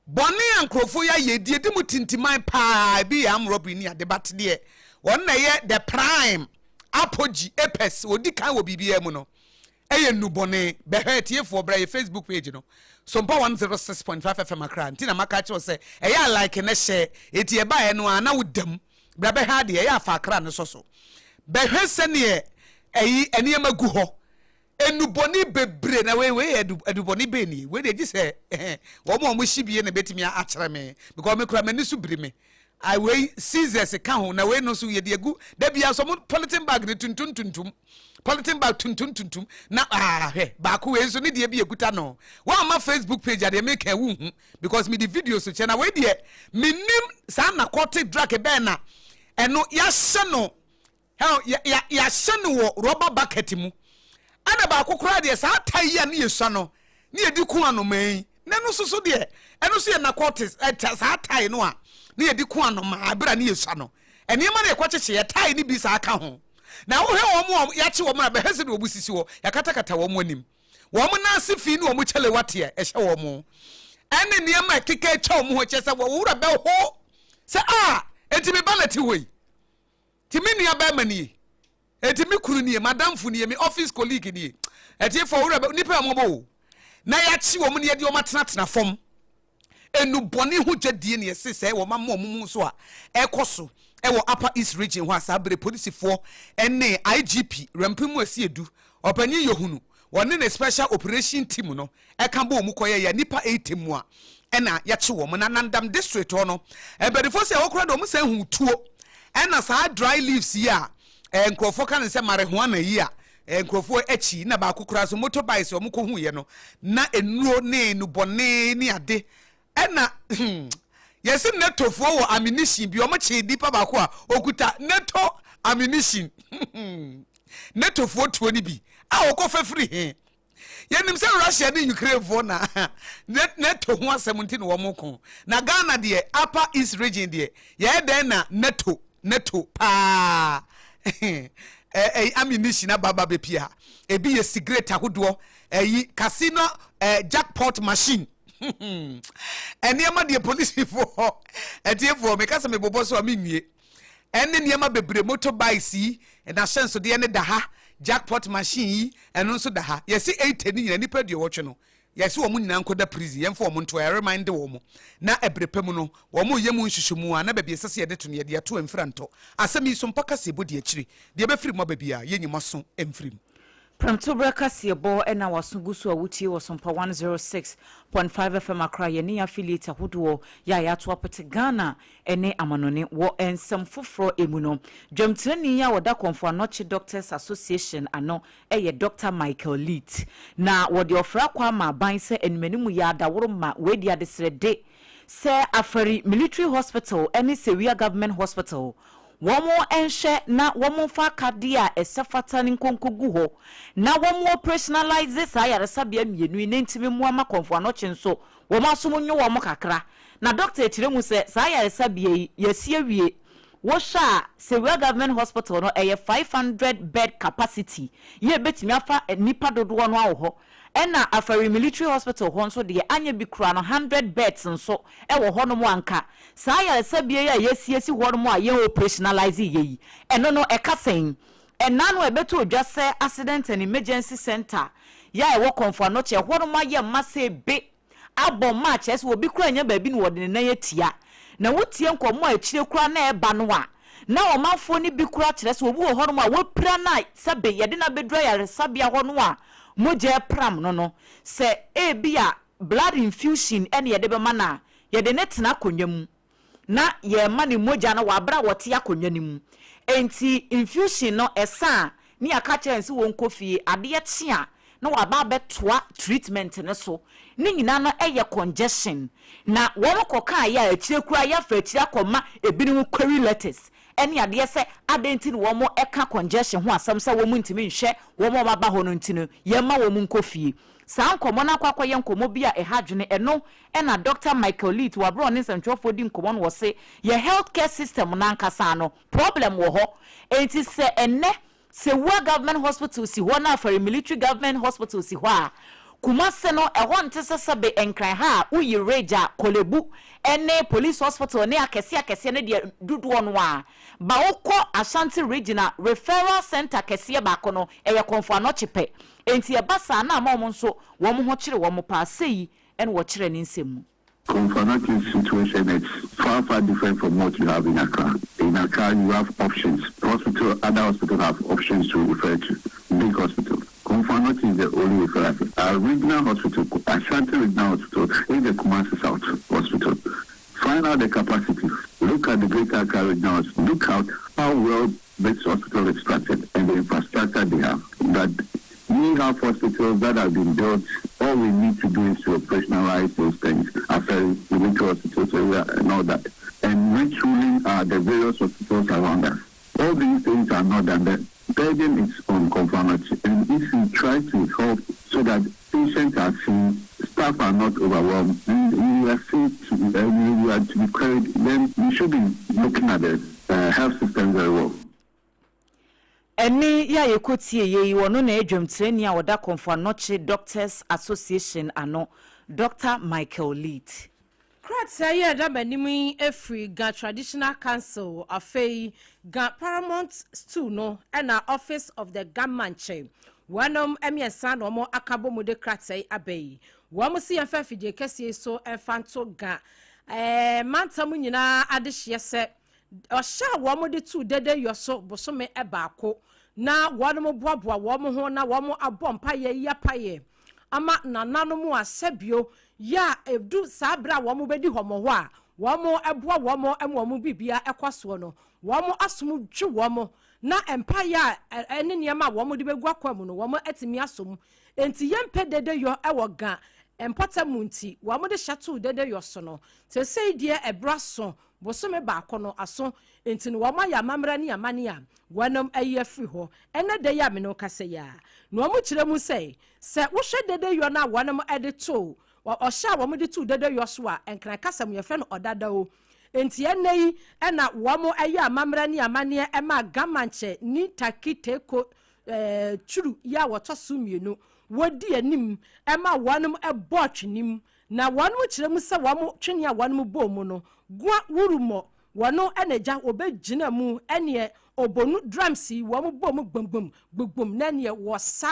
Bɔne a nkurɔfoɔ yi ayɛ deɛ ɛdi mu tintiman paa, ebi yɛ armed robbery ne ade, but deɛ wɔn na ɛyɛ the prime apogee, apex, wɔdi kan wɔ biribiara mu no, ɛyɛ nnubɔne. Bɛhwɛ atiefoɔ, bra yɛ Facebook page no, Sompa 106.5 FM Accra, nti na maka akyerɛ wo sɛ ɛyɛ a like na share, enti ɛbaeɛ no ara na woda mu, bra bɛhwɛ adeɛ, ɛyɛ a fa Accra no sɔ so, bɛhwɛ sɛdeɛ ɛyi nneɛma gu hɔ. Nnubɔne bebree na wei wei yɛ adubɔne bɛn nie? Wei deɛ gye sɛ wɔn a wɔhye bie na ebetumi akyerɛ me because me kura m'ani so biri me. I wei scissors ka ho na wei no nso yɛde agu da bia nso wɔn polythene bag ne tuntum tuntum polythene bag tuntum tuntum na ah hwɛ baako wei nso ne deɛ bi ekuta no. Wɔn ama Facebook page adeɛ meka ɛwo hu because me de video so kyɛ na wei deɛ menim saa narcotic drug bɛn na ɛno yɛahyɛ no. Hell, yɛ, yɛ, yɛahyɛ no wɔ rɔba bucket mu. Ɛna baako koraa deɛ, saa tae yi a ne yɛsua no, ne yɛde ku anomaa yi, na ɛno nso so deɛ, ɛno nso yɛ narcotics, ɛta, saa tae no a ne yɛde ku anomaa berɛ a ne yɛsua no. Nneɛma no yɛkɔkyekye, yɛ tae no bi saa ka ho. Na wohwɛ wɔn a yɛakye wɔn a, bɛhwɛ sɛdeɛ wɔn sisi hɔ, yɛakatakata wɔn anim. Wɔn nan ase fi ne wɔn kyalewateɛ ɛhyɛ wɔn, ɛne nneɛma a ɛkeka atwa wɔn ho, kyerɛ sɛ wɔn werɛ bɛho sɛ, ah, enti me ba na ɛte hɔ yi. Nti me nua bɛɛma nie, enti me kunu nie, m'adamfo nie, me office colleague nie. Atiefoɔ wo werɛ bɛ, nnipa yɛ mmɔbɔ o. Na yɛakye wɔn na yɛde wɔn atenatena fam. Nnubɔne ho dwadie na yɛse sɛ wɔn ama wɔn mu so a ɛrekɔ so wɔ Upper East Region hɔ a saa bere polisifoɔ ne IGP Rampim Asiedu, Ɔpanyin Yohunu, wɔne ne Special Operation Team no ɛka bɔɔ mu kɔyɛeɛ a nnipa 80 mua ɛna yɛkye wɔn. Na Nandam district hɔ no, mpaninfoɔ sɛ ɛhɔ koraa deɛ wɔn san huu tuo ɛna saa dry leaves yi a eh, nkurɔfoɔ ka no sɛ marijuana yi a eh, nkurɔfoɔ akyi na baako koraa so motorbikes wɔn kɔ huiɛ no na nnuro ne nnubɔne ne ade ɛna hmm, yɛsi netofoɔ wɔ ammunition bi wɔn kyee nipa baako a okuta neto ammunition netofoɔ tuo no bi a wɔkɔ fɛfiri he. Yɛnim sɛ Russia ne Ukrainefoɔ na NATO ho asɛm nti na wɔn ko. Na Ghana deɛ, Upper East Region deɛ, yɛyɛ dɛn na NATO, NATO paa ɛyi ammunition aba aba bɛpie ha. Ebi yɛ cigarette ahodoɔ, ɛyi casino ɛɛ jackpot machine. Nneɛma deɛ polisifoɔ, atiefoɔ, meka sɛ mebobɔ so a menwie. Ɛne nneɛma bebree, motor bikes yi, n'ahyɛnsodeɛ no da ha, jackpot machine yi, ɛno nso da ha. Yɛse 80 no nyinaa, nnipa aduɔwɔtwe no, yɛse wɔn nyinaa nkɔda prison, yɛmfa wɔn nto hɔ, yɛreminde wɔn, na ɛberɛ pa mu no, wɔreyɛ mu nhwehwɛmu a, na baabi a ɛsɛ sɛ yɛde to no, yɛde ato amfiri antɔ. Asɛm yi so mpa kaseɛbɔ di akyire, deɛ ɛbɛfiri mu aba biara, yɛnyi mo aso mfiri mu. Prɛmtoberɛ kaseɛbɔ na w'aso gu so a wotie wɔ Sompa 106.5 FM Accra yɛne yɛn affiliate ahodoɔ yɛ a yɛato apete Ghana ne amanɔne. Wɔ nsɛm foforɔ mu no, dwamtirani a ɔda Komfo Anokye Doctors Association ano yɛ Dɔkta Michael Leet na wɔde ɔfrɛ akɔ ama aban sɛ animanimu yɛ adaworo ma wɔadi adesrɛde sɛ Afari Military Hospital ne Sewia Government Hospital. Wɔn nhwɛ na wɔn mfa akadeɛ a ɛsɛ fata ne nkonko gu hɔ na wɔn operationalize saa ayaresabea mmienu yi ne ntumi mmoa ma Kɔmfo Anɔkye nso wɔn asom nwo wɔn kakra. Na dɔkta akyerɛ mu sɛ saa ayaresabea yi yɛasi awie. Wohwɛ a, Sewua Government Hospital no ɛyɛ 500 bed capacity yɛ ebɛtumi afa nipa dodoɔ no awɔ hɔ, ɛna Afari Military Hospital hɔ nso deɛ, anyɛ bi kura no, 100 beds nso ɛwɔ hɔnom. Anka saa ayaresabea yi a yɛasiesie hɔnom a yɛn operationalize yɛ yi, ɛno no ɛka sɛn? Ɛna no ɛbɛtɔ odwa sɛ Accident and Emergency Center yɛ a ɛwɔ Kɔmfo Anɔkye ɛhɔnom ayɛ mma sɛ ebe abɔ mma a kyerɛ sɛ obi kura nya baabi na wɔde ne nan atia. Na wotie nkɔmmɔ a akyire kora na ɛba no a, na ɔmanfoɔ no bi kora kyerɛ sɛ obi wɔ hɔnom a wɔpira no a sɛbe yɛde no abɛduru ayaresabea hɔ no a mogya pram no, sɛ ebi a blood infusion ɛne yɛde bɛma no a, yɛde ne tena akonnwa mu na yɛma ne mogya no wɔ abere a wɔte akonnwa no mu. Nti infusion no ɛsa a, ne yɛaka kyerɛ sɛ wɔnkɔ fie, adeɛ kye a na waba abɛtoa treatment no so. Ne nyinaa no ɛyɛ congestion. Na wɔn kɔkaa yɛ a akyire kura yɛafa akyire akɔma ebinom query letters ɛne adeɛ sɛ adeɛ nti na wɔn ɛka congestion ho asɛm sɛ wɔn ntumi nhwɛ wɔn a wɔaba hɔ no, nti no yɛma wɔn nkɔ fie. Saa nkɔmmɔ no akɔ akɔyɛ nkɔmmɔ bi a ɛha adwene. Ɛno ɛna Dr Michael Leet wabrɛ ɔne nsɛntwerɛfoɔ di nkɔmmɔ no wɔ se yɛ healthcare system n'ankasa no problem wɔ hɔ. Enti sɛ ɛnɛ Sewua Government Hospital si hɔ na Afari Military Government Hospital si hɔ a, Kumase no ɛhɔ nte sɛ sɛbe Nkran ha a woyi Regya, Korle Bu ne Police Hospital ne akɛseɛ akɛseɛ no deɛ dodoɔ no a ba. Wokɔ Ashanti Region a, referral center kɛseɛ baako no ɛyɛ Kɔmfo Anɔkye pɛ. Enti ɛba saa na ama wɔn nso wɔn ho kyere wɔn paa. Sɛyi ɛna wɔkyerɛ ne nsɛm mu. Komfo Anokye's situation is far, far different from what you have in Accra. In Accra, you have options. Hospital, other hospitals have options to refer to. Big hospitals. Komfo Anokye is the only referral. Our regional hospital, Ashanti Regional Hospital, is the Kumasi South Hospital. Find out the capacity. Look at the Greater Accra Regional Hospital. Look out how well this hospital is structured and the infrastructure they have. That we have hospitals that have been built. All we need to do is to operationalize those things. After military hospitals and all that. And retooling the various hospitals around us. All these things are not done. The burden is on Komfo Anokye. And if you try to help so that patients are seen, staff are not overwhelmed, and we are to be queried, then we should be looking at the health system very well. Ɛne yɛ a yɛkɔtie yɛ yi, wɔno na adwamtirani a wɔda Kɔmfo Anɔkye Doctors Association ano, Dr Michael Leet. Krataa yi a ɛda m'anim yi efiri Ga Traditional Council, afei Ga Paramount Stool no, ɛna Office of the Ga Mantse. Wɔnom mmiɛnsa na wɔn aka bɔ mu de krataa yi aba yi. Wɔn si yɛn fɛ afidie kɛseɛ yi so mfa nto Ga mantam nyinaa adehyeɛ sɛ ɔhyɛ a wɔn de tu dede yɔ so bosome baako na wɔn boaboa wɔn ho na wɔn abɔ mpaeɛ yi apayɛ ama nananom a sɛbio yɛ a edu saa abere a wɔn bɛdi hɔmɔ hɔ a wɔn boa wɔn ma wɔn bibia ɛkɔ soɔ no, wɔn asom dwe wɔn na mpaeɛ a ɛne nneɛma a wɔn de bɛgu akwa mu no wɔn atumi asom. Nti yɛmpɛ dede yɔ ɛwɔ Ga mpɔtam mu, nti wɔn de hyɛ to dede yɔ so no sɛsɛyi deɛ ɛbra so bosome baako no aso, nti no wɔn ayɛ amammerɛ ne amane a wɔnom ayi afiri hɔ. Ɛnɛ da yi a mene kasa yi a na wɔn kyerɛ mu sɛ wohwɛ dede yɔ no a wɔnom de to ɔhyɛ a wɔn de to dede yɔ so a, Nkran kasa mu yɛfrɛ no ɔdada o. Nti ɛnɛ yi ɛna wɔn ɛyɛ amammerɛ ne amanneɛ ɛma Ga Mantse ni Tackie Teiko Tsuru yi a wɔtɔ so mmienu wɔdi anim ɛma wɔnom ɛbɔ twenim, na wɔnom kyerɛ mu sɛ wɔn twene a wɔnom bɔɔ mu no Gua Wurumɔ wɔno ɛna agya wɔbɛgyina mu, ɛneɛ obonu drums yi wɔn bɔ mu gbomgbom gbogbom na ɛneɛ wɔsa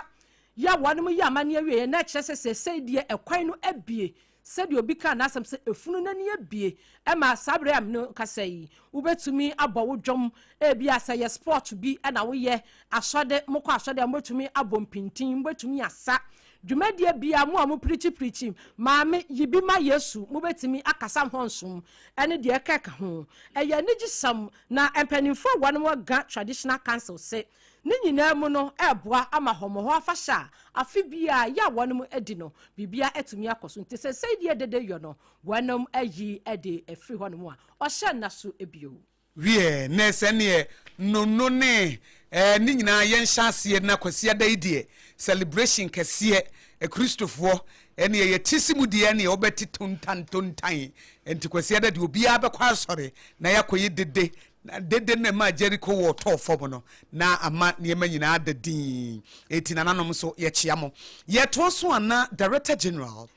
yɛ a wɔnom yɛ amanneɛ wieɛ na ɛkyerɛ sɛ sɛsɛi deɛ ɛkwan no abie, sɛdeɛ obi kaa n'asɛm sɛ efunu n'ani abie. Ɛma saa bere a mene kasa yi, wobɛtumi abɔ wo dwom, ebi a sɛ yɛ sport bi ɛna woyɛ asɔde, mokɔ asɔde a mobɛtumi abɔ mpintin, mobɛtumi asa dwumadie bia mo a mo pirikyi maame yi bi ma Yesu, mobɛtumi akasa ho nsom ɛne deɛ ɛkɛka ho. Ɛyɛ anigye sɛm na mpanimfoɔ a wɔn Ga Traditional Council se ne nyinaa mu no ɛɛboa ama hɔmɔhɔ afahyɛ a afe bia yɛ a wɔn adi no biribia atumi akɔ so. Nti sɛ sɛdeɛ dede yɔ no wɔnom ayi de afiri hɔnom a ɔhyɛ nna so bio. Wiɛ, nɛ sɛneɛ Nono ne eh, ne nyinaa yɛnhyɛ aseɛ na Kwasiada yi deɛ celebration kɛseɛ Akristofoɔ ɛneɛ yɛte si mu deɛ ɛneɛ wobɛte tontan tontan nti Kwasiada deɛ obiara bɛkɔ asɔre na yɛakɔyɛ dede na dede no ɛmaa Jericho wall tɔɔ fam no na ama nneɛma nyinaa ada dinn enti nananom nso yɛkyea mo. Yɛtoa so a na Director General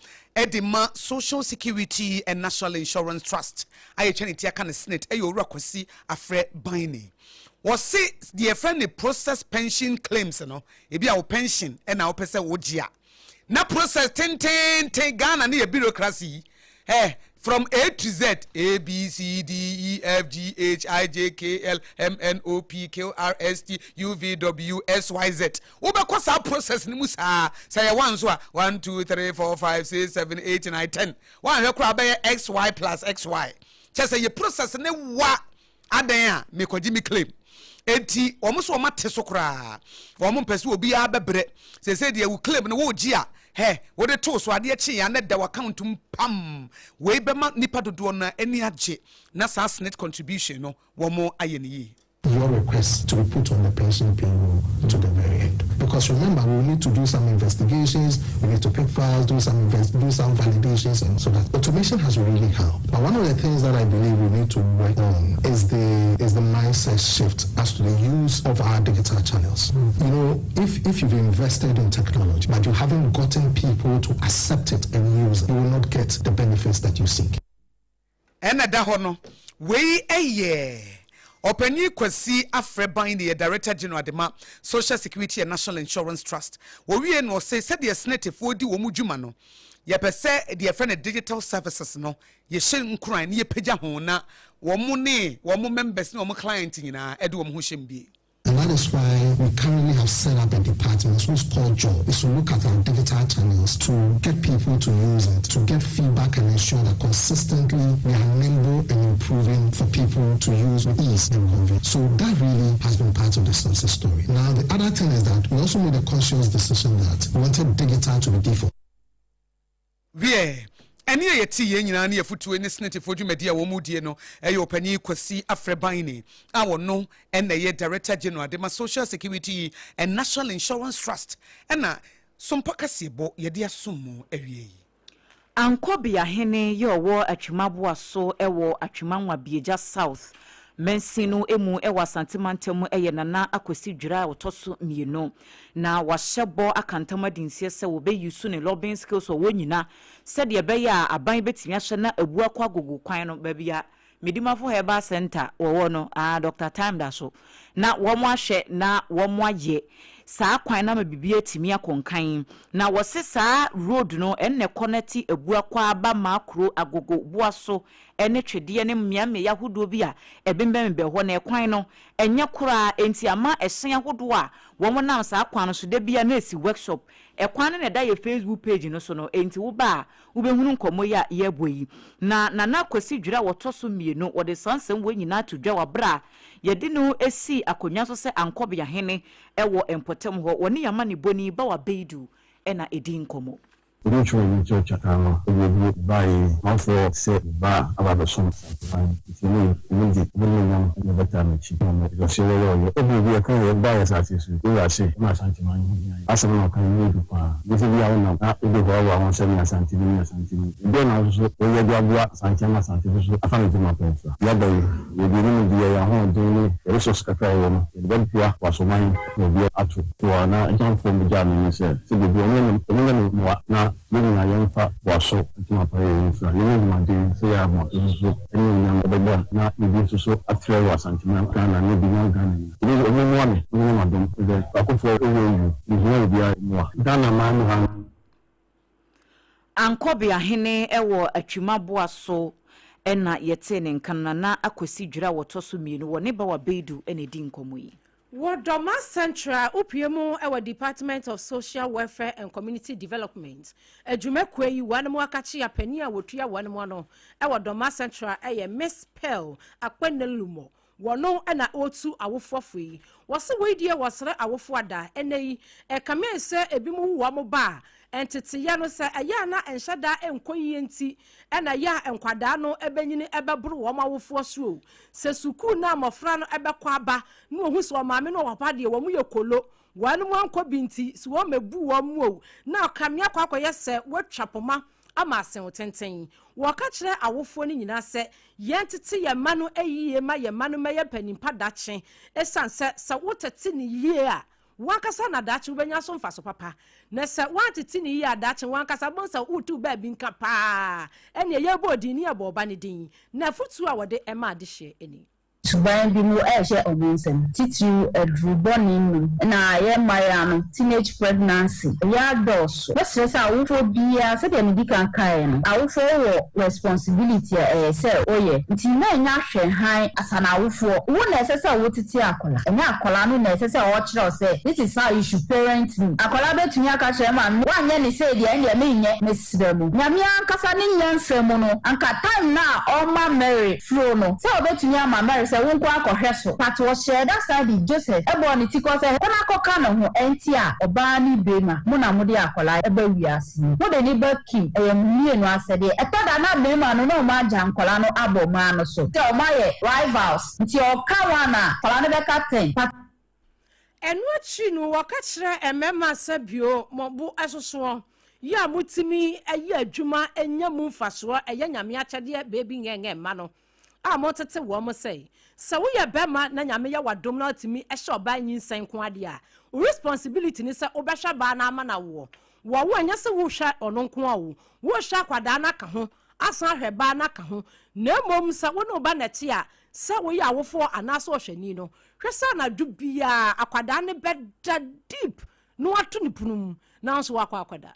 de ma Social Security and National Insurance Trust a yɛtwa ne ti aka no SSNIT yɛ Owura Kwasi Afrɛ Baini. Wɔse deɛ yɛfrɛ no process pension claims no, ebi a wo pension na wopɛ sɛ wogye a, na process tenteenten, Ghana ne yɛ bureaucracy yi, eh, from A to Z, A, B, C, D, E, F, G, H, I, J, K, L, M, N, O, P, Q, R, S, T, U, V, W, X, Y, Z. Wobɛkɔ saa process no mu saa, sɛ yɛ one nso a, 1, 2, 3, 4, 5, 6, 7, 8, 9, 10. Woanhwɛ koraa bɛyɛ XY plus XY. Kyɛ sɛ yɛ process ne wa adɛn a mekɔgye me claim. Enti wɔn so wɔn ate so koraa. Wɔn mpɛ sɛ obiara bɛbrɛ. Seesei deɛ wo claim no wogye a, hɛ, wode too so adeɛ kye a na ɛda w'account mu pam. Wei bɛma nnipa dodoɔ no ani agye na saa SSNIT contribution no wɔn ayɛ no yie. Your request to be put on the pension payroll to the very end. Because remember, we will need to do some investigations, we need to pick files, do some invest, do some validations, and so that automation has really helped. But one of the things that I believe we need to work on is the mindset shift as to the use of our digital channels. If you've invested in technology, but you haven't gotten people to accept it and use it, you will not get the benefits that you seek. Ɛna da hɔ no, wei yɛ Ɔpanin Kwasi Afrɛ-Ban ne yɛ Director General de ma Social Security and National Insurance Trust. Wɔwie no ɔse sɛdeɛ SSNITfoɔ di wɔn dwuma no, yɛpɛ sɛ deɛ yɛfrɛ no digital services no yɛhyɛ nkuran na yɛpagya ho na wɔn ne wɔn members ne wɔn client nyinaa de wɔn ho hyɛm bie. And that is why we currently have set up a department whose core job is to look at our digital channels, to get people to use it, to get feedback and ensure that consistently we are nimble and improving for people to use with ease and convenience. So that really has been part of the success story. Now, the other thing is that we also made a conscious decision that we wanted digital to be default. Wiɛ, ɛnne a yɛte yɛn nyinaa ne afutuo ne Senetifoɔ dwumadie a wɔn redie no yɛ Ɔpanin Kwasi Afrɛ-Baini a ɔno na ɛyɛ Director General de ma Social Security and National Insurance Trust ɛna Sompa Kaseɛbɔ yɛde asom mo awie yi. Ankɔbeahene yi a ɔwɔ Atwima-Aboaso wɔ Atwima-Nwabiagya South mansin no mu wɔ Asante mantam mu yɛ Nana Akwasi Dwira a ɔtɔ so mmienu. Na wahyɛ bɔ aka ntam adi nseɛ sɛ wɔbɛ use ne lobbying skills a ɔwɔ nyina sɛdeɛ ɛbɛyɛ a aban bɛtumi ahyɛ na abu akɔ agogo kwan no baabi a Medimafo Herbal Centre wɔwɔ no, ah Doctor Time da so, na wɔn ahwɛ na wɔn ayɛ saa kwan no ama biribi atumi akɔ nkan. Na wɔse saa road no ɛna ɛkɔnɛte Abuakwa aba Makuro, Agogo, Boaso ne Twedeɛ ne mmeammea ahodoɔ bi a ɛbembɛnbɛn hɔ na ɛkwan no ɛnyɛ koraa enti ama ɛhyɛn ahodoɔ a wɔn nam saa kwan no so da biara na ɛsi workshop ɛkwan no na ɛda yɛ Facebook page no so no enti woba a wobɛhunu nkɔmmɔ yi a yɛrebɔ yi. Na Nana Kwasi Dwira a wɔtɔ so mmienu wɔde saa nsɛm wei nyinaa to dwa wɔ aberɛ a yɛde no sii akonnwa so sɛ Ankɔbeahene wɔ mpɔtam hɔ. Wɔne yɛn amanebɔni Bawa Beidu na ɛdii nkɔmmɔ. Wode twerɛ yi kyerɛkyerɛ kan no ɛwɔ bi baeɛ yi manfoɔ sɛ me ba a aba abɛsom Asanteman nti ɛno yi ɛno de m'animuonyam na ɛbɛtaa m'akyi na mo dɔhye bɛyɛ ɔyɛ ɛberɛ bi ɛka yɛ baeɛ asase so yi wura se ɛma Asanteman ho hia yɛ asɛm na ɔka yi mu du paa nyɛ sɛ bi a wonam na wode hoahoa ho sɛ me Asanteni me Asanteni ɛdeɛn na wo nso so woyɛ de aboa Asante ama Asante nso so afa ne ntoma pɛ afira yɛaba yi yɛde anim de yɛn ahoɔden ne yɛn resource kakra a yɛwɔ no yɛde bɛboa Boasoman na obi ato so a na Gyanfoɔ mmɛgyaa me ne sɛ, sɛ baabi a ɔno ne me mmoa na yɛn nyinaa yɛmfa Boaso ntoma pa yɛ yɛn mfira, yɛnyɛ adwumaden sɛ yɛ a Boaso nso so animuonyam bɛba na biribi nso so atrɛ wɔ Asanteman, Ghana ne beyond Ghana nyinaa. Ɛno nti ɔmo mmoa me, ɔmo nyɛ m'adom, ɛfisɛ baakofoɔ wɔ wu, mehia obiara mmoa. Ghana man mu ha no. Ankɔbeahene wɔ Atwima-Boaso na yɛtee ne nka no, Nana Akwasi Dwira a wɔtɔ so mmienu, wɔne Bawa Beidu na ɛdi nkɔmmɔ yi. Wɔ Dormaa Central wopue mu wɔ Department of Social Welfare and Community Development adwumakuo yi wɔn mu akakyea panin a wɔtua wɔn mu ano wɔ Dormaa Central yɛ Miss Pearl Akpenelumo. Wɔno na ɔretu awofoɔ fo yi. Wɔse wei deɛ wɔsrɛ awofoɔ ada. Ɛnɛ yi ɛkame ayɛ sɛ ebinom wo wɔn ba a. Nteteyɛ no sɛ ɛyɛ a na ɛnhyɛ da nkɔ yie nti ɛna ɛyɛ a nkwadaa no bɛnyini bɛboro wɔn awofoɔ so o. Sɛ sukuu no a mmɔfra no bɛkɔ aba na wɔhu sɛ wɔn maame ne wɔn papa deɛ wɔn yɛ kolo, wɔnom ankɔ bi nti sɛ wɔn mmɛbu wɔn mu o, na ɔkame akɔ akɔyɛ sɛ wɔatwa poma ama asen tenten. Wɔka kyerɛ awofoɔ no nyinaa sɛ yɛntete yɛn mma no yie ma yɛn mma no mmɛyɛ mpanimpa dakye, ɛsiane sɛ sɛ wotete no yie a, w'ankasa na daakye wobɛnya so mfaso papa. Na sɛ woantete no yie a, daakye w'ankasa wobɛhu sɛ woretu baabi nka paa. Ɛnneɛ yɛrebɔ odin ne yɛbɔ ɔba no din. Na afotuo a wɔde ma adehyeɛ ni. Suban bi mu rehyɛ wɔn nsam, titiriw aduru bɔne nom na yɛn mmayewa no, teenage pregnancy, ɛyɛ adɔɔso. Mɛsrɛ sɛ awofoɔ biara, sɛdeɛ medi kan kaeɛ no, awofoɔ wɔ responsibility a ɛyɛ sɛ woyɛ, nti na ɛnyɛ ahwɛhan as an awofoɔ, wo na ɛsɛ sɛ wotete akwadaa, ɛnyɛ akwadaa no na ɛsɛ sɛ ɔkyerɛ wo sɛ this is how you should parent me. Akwadaa bɛtumi aka akyerɛ maame, woanyɛ no sei deɛ ɛndeɛ menyɛ. Mesrɛ mo. Nyame ankasa ne nyansa mu no, anka time no a ɔrema Mary furo no, sɛ ɔbɛtumi ama Mary sɛ wonkɔ akɔhwɛ so, but ɔhyɛɛ da san de Joseph bɔɔ ne tikɔ sɛ kɔ na kɔka ne ho, ɛnti a ɔbaa ne beema mo na mode akwadaa ba wiase yi, mode ne ba Kim, ɛyɛ mo mmienu asɛdeɛ. Ɛtɔ da na beema no na ɔmo agya nkwadaa no abɔ ɔmaa no so sɛ ɔmo ayɛ rivals, nti ɔka one a, akwadaa no bɛka ten, but. Ɛno akyiri no, wɔka kyerɛ mmarima sɛ, Bio, mo bo sosoɔ, yi a motumi yɛ adwuma nya mu mfasoɔ, ɛyɛ Nyame akyɛdeɛ baabi ngɛngɛ mma no a motete wɔn sɛ, sɛ woyɛ barima na Nyame yɛ w'adom na wotumi hyɛ ɔbaa nyinsɛn nko ara deɛ a, wo responsibility ne sɛ wobɛhwɛ baa no ama no awoɔ. Wɔwo a, ɛnyɛ sɛ wohwɛ ɔno nko ara o, wohwɛ akwadaa no aka ho, asan ahwɛ baa no aka ho. Na mmom sɛ wo ne wo ba na ɛte a, sɛ woyɛ awofoɔ anaasɛ ɔhwɛni no, hwɛ sɛ anadwo biara akwadaa no bɛda deep na wato ne pono mu na nso wakɔ akɔda.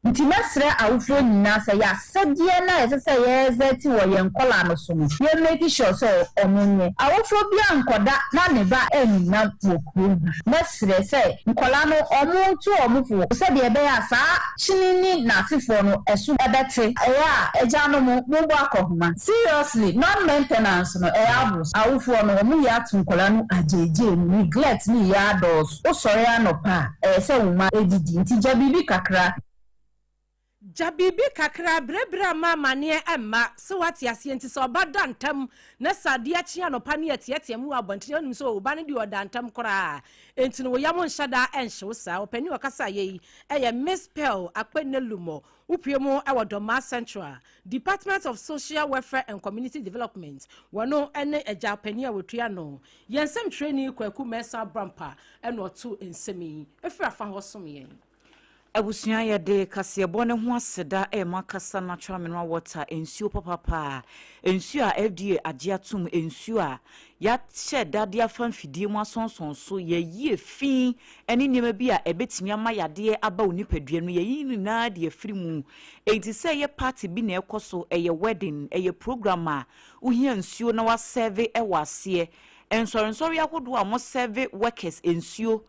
Nti mɛsrɛ awofoɔ nyinaa sɛ y'asɛdeɛ no a ɛsɛ sɛ yɛ exert wɔ yɛn nkɔlaa no so no yɛ make sure sɛ ɔmo nyɛ. Awofoɔ biara nkɔda na ne ba annyina wɔ kurom ha. Mɛsrɛ sɛ nkɔlaa no ɔmo ntu ɔmo fo sɛdeɛ ɛbɛyɛ a saa kyene ne n'asefoɔ no ɛso ɛbɛte. Ɛyɛ a agyanom mombɔ akɔhoma. Seriously non maintenance no ɛyɛ aboro so. Awofoɔ no ɔmo yɛ ato nkɔlaa no agyeegyee mu, neglect no yɛ adɔɔso. Wo sɔre anɔpa a, ɛyɛ sɛ wo mma didi, nti gya biribi kakra. Gya biribi kakra, brɛbrɛ mma amaneɛ mma, sɛ woate aseɛ, nti sɛ ɔba da ntɛm na sɛ adeɛ kye anɔpa ne yɛteatea mu wɔ abɔntene a, wonim sɛ wo ba no deɛ ɔda ntɛm koraa, nti no wo yam nhyɛ da nhye wo saa. Ɔpanin a ɔkasaeɛ yi yɛ Miss Pearl Akpenelumɔ, wopue mu wɔ Dormaa Central, Department of Social Welfare and Community Development, wɔno ne agya panin a wɔtua ano. Yɛn nsɛmtwerɛni Kwaku Mensah Abrampah na ɔtoo nsɛm yi firi afa hɔ som yɛn. Abusua yɛde kaseɛbɔ no ho aseda rema Kasa Natural Mineral Water nsuo papapa, nsuo a FDA agye atom, nsuo a yɛahyɛ da de afa mfidie mu asɔnsɔn so, yɛayi efi ne nneɛma bi a ɛbɛtumi ama yadeɛ aba wo nipadua no mu, yɛayi ne nyinaa de afiri mu. Enti sɛ ɛyɛ party bi na ɛrekɔ so, ɛyɛ wedding, ɛyɛ program a wohia nsuo na wɔasɛve wɔ aseɛ, nsɔrensɔre ahodoɔ a wɔsɛve workers nsuo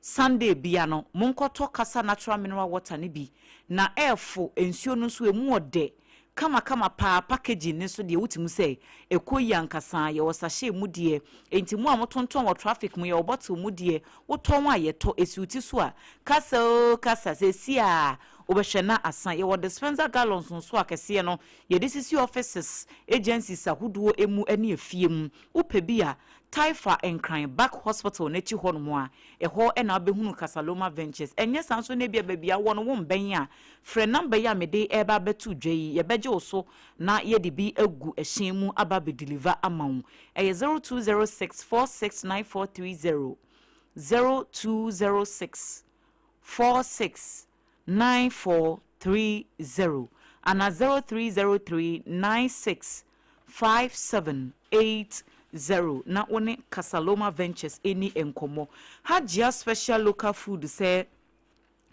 Sunday bia no, monkɔtɔ Kasa Natural Mineral Water no bi na ɛɛfo, nsuo no nso ɛmu ɔdɛ kamakama paa, packaging no nso deɛ wotumi sɛ ɛkɔ yie ankasa, yɛwɔ sachet mu deɛ, enti mo a motontɔn wɔ traffic mu yɛwɔ bottle mu deɛ, wotɔn a yɛtɔ, ɛsi wo ti so a, kasa oo kasa, seesei a wobɛhwɛ na asa, yɛwɔ dispenser gallons nso akɛseɛ no yɛde sisi offices, agencies ahodoɔ mu ne afie mu, wopɛ bi a, Taifa Nkran Back Hospital no akyi hɔnom a, ɛhɔ na wobɛhunu Casaloma Ventures. Ɛnyɛ saa nso na ebia baabi a wowɔ no wombɛn a, frɛ number yi a mede reba abɛto dwa yi, yɛbɛgye wo so na yɛde bi agu hyɛn mu aba abɛdeliver ama wo. Ɛyɛ 0206 469430, 0206 46 9430 anaa 0303 96 5780 na wo ne Casaloma Ventures nni nkɔmmɔ. Hajia Special Local Food sɛ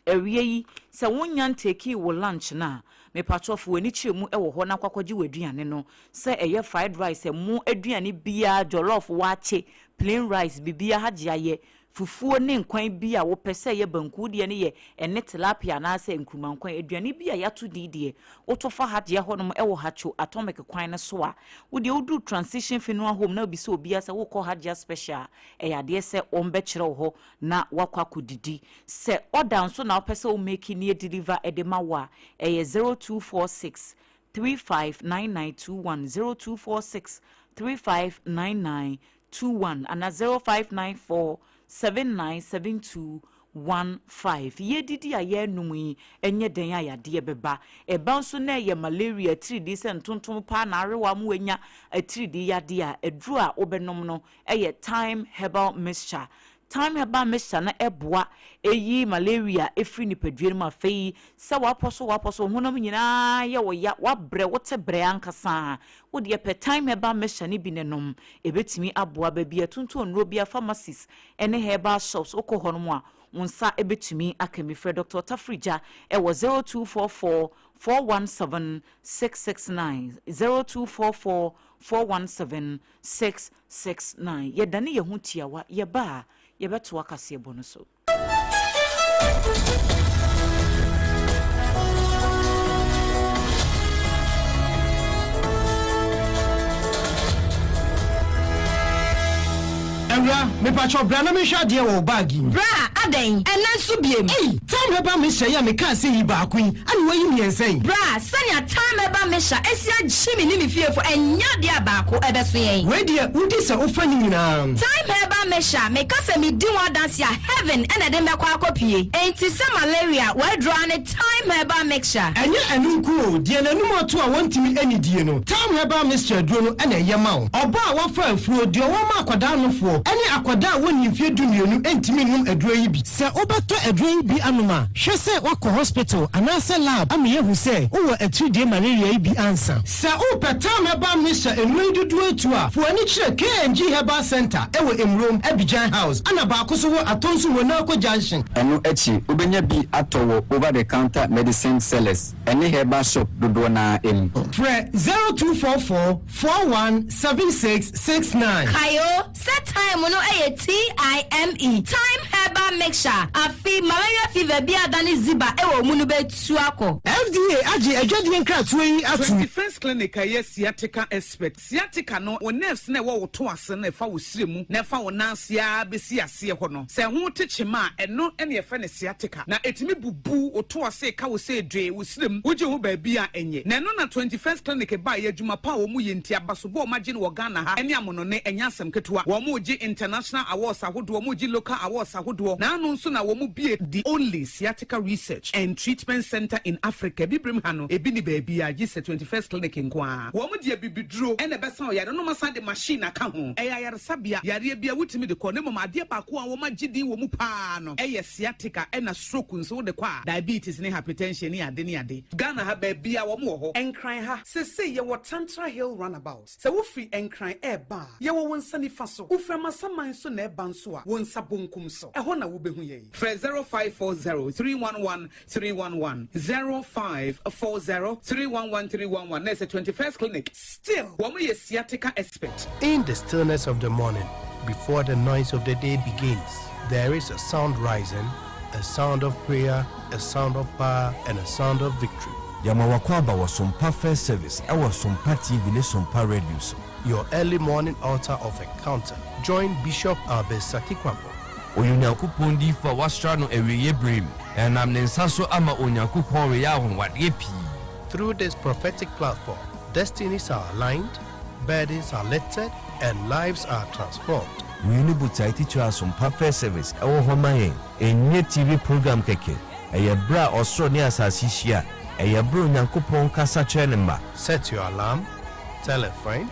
awia yi sɛ wonnya ntekii wo lunch no a, mepakyɛw fa w'ani kyerɛ mu wɔ hɔ na kɔakɔgye w'aduane no. Sɛ ɛyɛ fried rice, ɛmo aduane biara, jollof, waakye, plain rice, biribiara Hajia yɛ. Fufuo ne nkwan bi a wopɛ sɛ ɛyɛ banku, wo deɛ no yɛ ɛne tilapia anaasɛ nkruma nkwan, aduane bi a yɛato din deɛ woto fa ha deɛ hɔnom wɔ Hacho Atomic kwan no so a, wo deɛ woduru Transition Funeral Home na wobisa obiara sɛ worekɔ Hajia Special a, ɛyɛ adeɛ sɛ wɔbɛkyerɛ wo hɔ na woakɔ akɔdidi. Sɛ order nso na wopɛ sɛ wo make na yɛdeliver de ma wo a, ɛyɛ 0246 359921, 0246 359921 anaa 0594 7972 15. Yɛredidi a yɛrenom yi, ɛnyɛ dɛn a yadeɛ bɛba. Ɛba nso na ɛyɛ malaria, atiridii sɛ ntontom paa na awewa ama woanya atiridii yadeɛ a, aduro a wobɛnom no yɛ Thyme Herbal Mixture. Thyme Herbal Mixture no boa yi malaria firi nipadua no mu. Afei sɛ woapɔ so woapɔ so, wo honam nyinaa yɛ wo ya, woabrɛ, wote brɛ ankasa a, wo deɛ pɛ Thyme Herbal Mixture no bi na nom. Ɛbɛtumi aboa. Baabi a yɛtontɔn nnuro biara, pharmacies ne herbal shops, wokɔ hɔnom a, wo nsa bɛtumi aka bi. Frɛ Dɔkta Ɔtafrigya wɔ 0244 417 669, 0244 417 669. Yɛdane yɛn ho tiawa, yɛba a, yɛbɛtoa kaseɛbɔ no so. Awura, mepakyɛw bra na menhwɛ adeɛ wɔ wo bag yi mu. Bra, adɛn? Ɛnnɛ nso biem? Ei, Time Herbal Mixture yi a mekaa sɛ yi baako yi, ɛna woayi mmiɛnsa yi? Bra, sɛnea Time Herbal Mixture asi agye me ne me fiefo, ɛnyɛ adeɛ a baako ɛbɛso yɛn. Wei deɛ, wodi sɛ wofa ne nyinaa. Time Herbal Mixture, meka sɛ medi ho adanse a, heaven na ɛde me bɛkɔ akɔpue. Enti sɛ malaria, w'aduro ara ne Thyme Herbal Mixture. Ɛnyɛ ɛno nko o, deɛ n'anum ato a wɔntumi nnidie no, Thyme Herbal Mixture aduro no na ɛyɛ ma wo. Ɔbaa a wafa afuro, deɛ ɔwɔ ma akwadaa nofoɔ, ne akwadaa a wɔnnii mfeɛ dumienu ntumi nnom aduro yi bi. Sɛ wobɛtɔ aduro yi bi anom a, hwɛ sɛ woakɔ hospital anaasɛ lab ama yɛahu sɛ wowɔ atiridie malaria yi bi ansa. Sɛ wopɛ Thyme Herbal Mixture nnuro yi dodoɔ atu a, fa w'ani kyerɛ KNG Herbal Centre wɔ Emurom, Abidjan House, ɛna baako nso wɔ Atonsu Monaco Junction. Ɛno akyi, wobɛnya bi atɔ wɔ over the counter medicine sellers ne herbal shop dodoɔ no ara mu. Frɛ 0244 41 76 69. Kae o, sɛ thyme no yɛ TIME, Thyme Herbal Mixture, afe malaria fever bi a adane ziba wɔ wo mu no bɛtu akɔ. FDA agye adwadie nkratoɔ yi atom. 21st Clinic a ɛyɛ sciatica expert. Sciatica no, wo nerves no a ɛwɔ wo to ase no a ɛfa wo srɛ mu na ɛfa wo nan ase ara bɛsi aseɛ hɔ no, sɛ ɛho te kyema a, ɛno na yɛfrɛ no sciatica. Na ɛtumi bubu wo to ase ka wo sɛ dwee, wo srɛ mu, wogye ho baabi a ɛnyɛ. Na ɛno na 21st Clinic baeɛ, adwuma pa a wɔyɛ nti, abasobɔ a wɔagye no wɔ Ghana ha ne amonone, ɛnyɛ asɛm ketewa. Wɔregye international awards ahodoɔ, wɔregye local awards ahodoɔ, na ano nso na wɔbue the only sciatica research and treatment centre in Africa, Abibirem ha no, ebi nni baabiara gye sɛ 21st Clinic nko ara. Wɔn de abibiduro na ɛbɛsa ɔyare no, na wɔasan de machine aka ho. Ɛyɛ ayaresabea, yareɛ biara wotumi de kɔ, na mmom adeɛ baako a wɔagye din wɔ mu pa ara no yɛ sciatica ɛna stroke nso wode kɔ a, diabetes ne hypertension ne ade ne ade. Ghana ha baabiara wɔn wɔ hɔ. Nkran ha, seesei yɛwɔ Tantra Hill Runabout. Sɛ wofiri Nkran reba a, yɛwɔ wo nsa nifa so. Wofiri Amasaman nso na ɛreba nso a, wo nsa bonkum so. Ɛhɔ na wobɛhu yɛn. Frɛ 0540 311 311, 0540 311 311 na ɛsɛ 21st Clinic. Still, wɔn yɛ sciatica expert. In the stillness of the morning, before the noise of the day begins, there is a sound rising, a sound of prayer, a sound of power, and a sound of victory. Yɛma w'akwaaba wɔ Sompa First Service ɛwɔ Sompa TV ne Sompa Radio so. Your early morning altar of encounter. Join Bishop Albert Sakikwampo. Ɔyɛ Onyankopɔn diyifo a wɔasra no awieeɛ berɛ mu, na ɛnam ne nsa so ama Onyankopɔn reyɛ anwanwadeɛ pii. Through this prophetic platform, destinies are aligned, burdens are lifted, and lives are transformed. Wei ne botae titire a Sompa First Service wɔ hɔ ma yɛn. Ɛnyɛ TV program kɛkɛ. Ɛyɛ berɛ a ɔsoro ne asase hyia. Ɛyɛ berɛ a Onyankopɔn kasa kyerɛ ne mma. Set your alarm, tell a friend,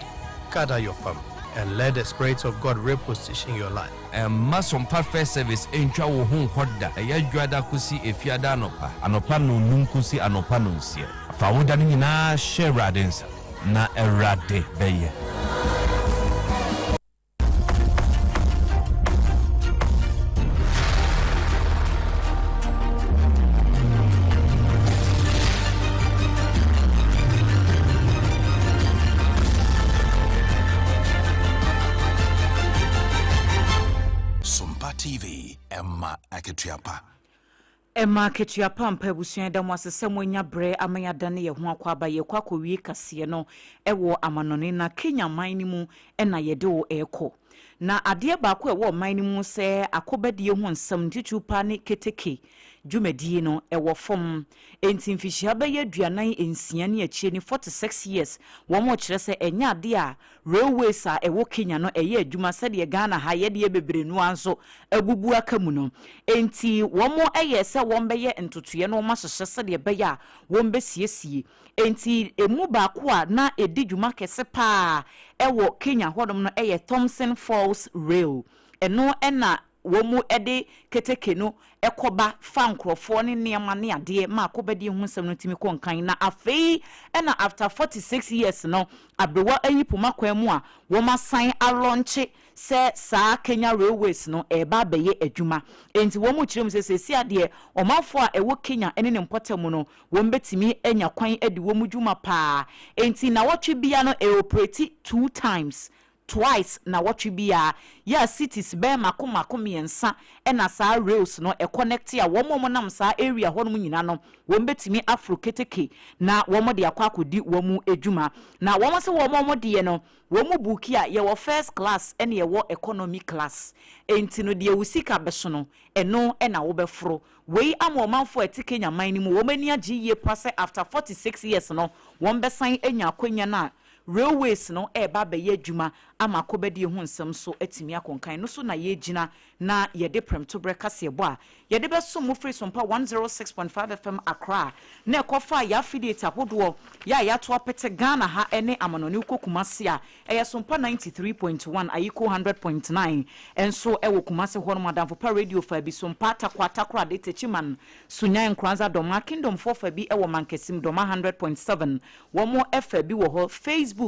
gather your family, and let the Spirit of God reposition your life. Mma Sompa First Service ntwa wo ho nkɔ da. Ɛyɛ Dwoada kosi Efiada anɔpa. Anɔpa nnɔnnum kosi anɔpa nnɔnsia. Fa wo da no nyinaa hyɛ Awurade nsa, na Awurade bɛyɛ. Sompa TV. Akatua pa. Ɛma akatua pa mpa abusua da mo ase sɛ moanya berɛ ama yɛadane yɛn ho akɔ aba yɛkɔ akɔwie kaseɛ no wɔ amanɔne na Kenya man no mu na yɛde wo rekɔ. Na adeɛ baako a ɛwɔ ɔman no mu sɛ akobadie ho nsɛm ntitiriw paa ne keteke dwumadie no ɛwɔ fam. Enti mfihyia bɛyɛ 46 ne akyire ni, 46 years, wɔn rekyerɛ sɛ ɛnyɛ adeɛ a Railways a ɛwɔ Kenya no ɛyɛ adwuma sɛdeɛ Ghana ha yɛdeɛ bebree no ara nso abubu aka mu no. Enti wɔn yɛɛ sɛ wɔn bɛyɛ ntotoeɛ na wɔn ahyehyɛ sɛdeɛ ɛbɛyɛ a wɔn bɛsiesie. Enti ɛmu baako a na ɛdi dwuma kɛse pa ara wɔ Kenya hɔnom no yɛ Thompson Falls Rail. Ɛno na wɔde keteke no kɔba fa nkorɔfoɔ ne nneɛma ne adeɛ ma akɔbadie ho nsɛm no tumi kɔ nkan. Na afei na after 46 years no, aberewa ayi poma kwan mu a wɔasan alɔnkye sɛ saa Kenya Railways no reba abɛyɛ adwuma. Enti wɔkyerɛ mu sɛ seesei adeɛ ɔmanfoɔ a ɛwɔ Kenya ne ne mpɔtam no wɔbɛtumi anya kwan adi wɔn dwuma paa. Enti nnawɔtwe biara no ɛoperate two times twice nawɔtwe biara, yɛ a cities bɛyɛ mako mako miɛnsa ɛna saa rails no ɛconnect a wɔn a wɔnam saa area hɔ nom nyina no wɔn bɛtumi aforo keteke na wɔn de akɔ akɔdi wɔn adwuma. Na wɔn se wɔn wɔn deɛ no wɔn booki a yɛwɔ first class ɛna yɛwɔ economy class enti no deɛ wo sika bɛso no ɛno ɛna wobɛforo. Wei ama ɔmanfoɔ a ɛte Kenya man no mu wɔn ani agye yie pa sɛ after 46 years no wɔn bɛsan anya akwanya no a Railways no reba abɛyɛ adwuma ama akɔbadie ho nsɛm so atumi akɔnkan no so na yɛregyina na yɛde prɛmtoberɛ kaseɛbɔ a yɛde bɛsom mo firi Sompa 106.5 FM Accra na ɛkɔfaa yɛn affiliate ahodoɔ yɛ a yɛato apete Ghana ha ne amanɔne wokɔ Kumasi a ɛyɛ Sompa 93.1 Ayiko 100.9 nso wɔ Kumasi hɔnom Adamfo Pa Radio faa bi Sompa Tarkwa Takoradi Techiman Sunyani Nkoranza Dɔmaa Kingdom foɔ fa bi wɔ Mankasim Dɔma 100.7 Wɔn ɛfa bi wɔ hɔ Facebook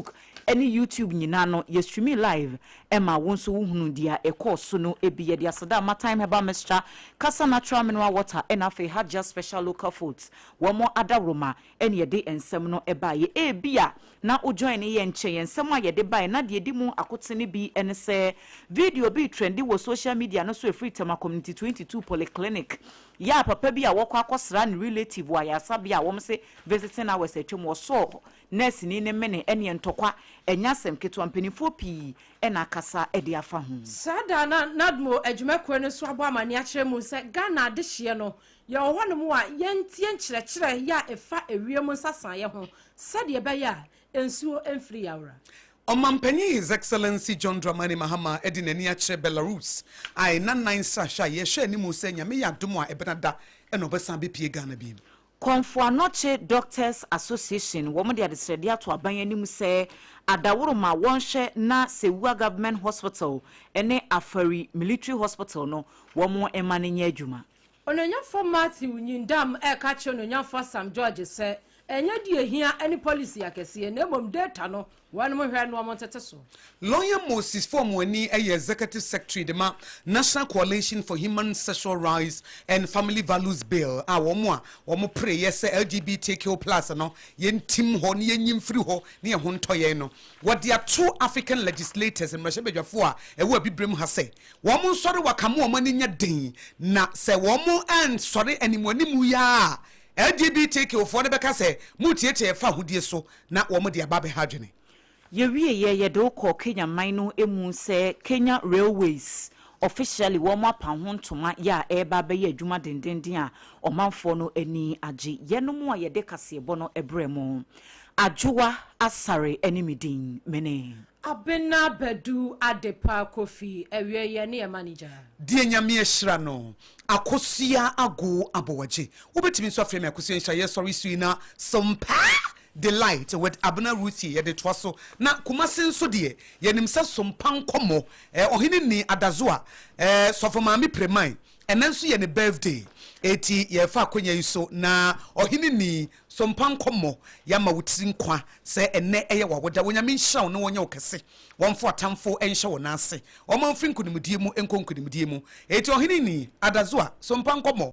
ne YouTube nyinaa no yɛ streami live ɛma wo nso wo hunu deɛ ɛkɔɔ so no bi. Yɛde aseda ama Thyme Herbal Mixture, Kasa Natural Mineral Water ɛna afei Hajia Special Local Foods. Wɔn adaworoma ɛna yɛde nsɛm no baeɛ. Ebia na wo join yɛn nkyɛ yɛn nsɛm a yɛde baeɛ na deɛ ɛdi mu akotene bi ne sɛ video bi retrendi wɔ social media no so ɛfiri Tema Community 22 Polyclinic yɛ a papa bi a wɔkɔ akɔsra ne relative wɔ ayaresabea a wɔn se Visiting hours atwam, wɔsɔɔ nɛɛseni no mene, ɛneɛ ntɔkwa, ɛnyɛ asɛm ketewa, mpanimfoɔ pii na akasa de afa ho. Saa da na NADMO adwumakuo no nso abɔ amaneɛ akyerɛ mu sɛ Ghana adehyeɛ no, yɛwɔ hɔnom a yɛntie nkyerɛkyerɛ yɛ a ɛfa ewiem nsasaeɛ ho sɛdeɛ ɛbɛyɛ a nsuo mfiri yawora. Ɔmanpanyin His Excellency John Dramani Mahama de n'ani akyerɛ Belarus a nna nnan nsrahwɛ a yɛhwɛ anim sɛ Nyame yɛ adom a ɛbenada na ɔbɛsan abɛpue Ghana bio. Komfo Anokye Doctors Association wɔn de adesrɛdeɛ ato aban anim sɛ adaworoma wɔnhwɛ na Sewua Government Hospital ne Afari Military Hospital no wɔn mma no nyɛ adwuma. Onuonyamfoɔ Matthew Nyindam reka akyerɛ Onuonyamfoɔ Sam George sɛ ɛnyɛ deɛ ɛhia ne policy akɛseɛ na mmom data no Wɔnom nhwɛ na wɔn ntete so. Lawyer Moses Foamuani yɛ Executive Secretary de ma National Coalition for Human Sexual Rights and Family Values Bill a wɔn a wɔpereeɛ sɛ LGBTQ plus no yɛntim hɔ na yɛnyi mfiri hɔ na yɛn ho ntɔ yɛn no. Wɔde ato African legislators, mmarahyɛbadwafoɔ a ɛwɔ Abibirem ha sɛ wɔn nsɔre wakame wɔn ani nyɛ den na sɛ wɔn ansɔre animuanimu yi ara a LGBTQ foɔ no bɛka sɛ moretiatia yɛn fahodie so na wɔn de aba abɛha adwene. Yɛwieɛ yɛde wo kɔɔ Kenya man no mu sɛ Kenya Railways officially wɔn apa ho ntoma yɛ a ɛreba abɛyɛ adwuma dendenden a ɔmanfoɔ no ani agye. Yɛnom a yɛde kaseɛbɔ no brɛ mo. Adwoa Asare ne me din. Mene. Abena Badu Adepa Kofi awieɛ ne yɛ manager. Deɛ Nyame ahyira no, Akosua Ago Aboagye. Wobɛtumi nso afrɛ me Akosua Nhyira. Yɛsɔre so yi na Sompa Delight with Abena Ruthie yɛde toa so. Na Kumasi nso deɛ, yɛnim sɛ Sompa nkɔmmɔ, eh, Ɔhene Nii Adazoa, eh, Sɔfo Maame Preman, ɛnɛ nso yɛ ne birthday. Eti yɛrefa akwanya yi so na Ɔhene Nii, Sompa nkɔmmɔ, yɛama wo tiri nkwa sɛ ɛnɛ ɛyɛ w'awoda. Onyame nhyira wo na ɔnyɛ wo kɛse. Wɔmfa w'atamfo nhyɛ wo nan ase. Ɔma wo mfiri nkonimdie mu nkɔ nkonimdie mu. Eti Ɔhene Nii Adazoa, Sompa nkɔmmɔ.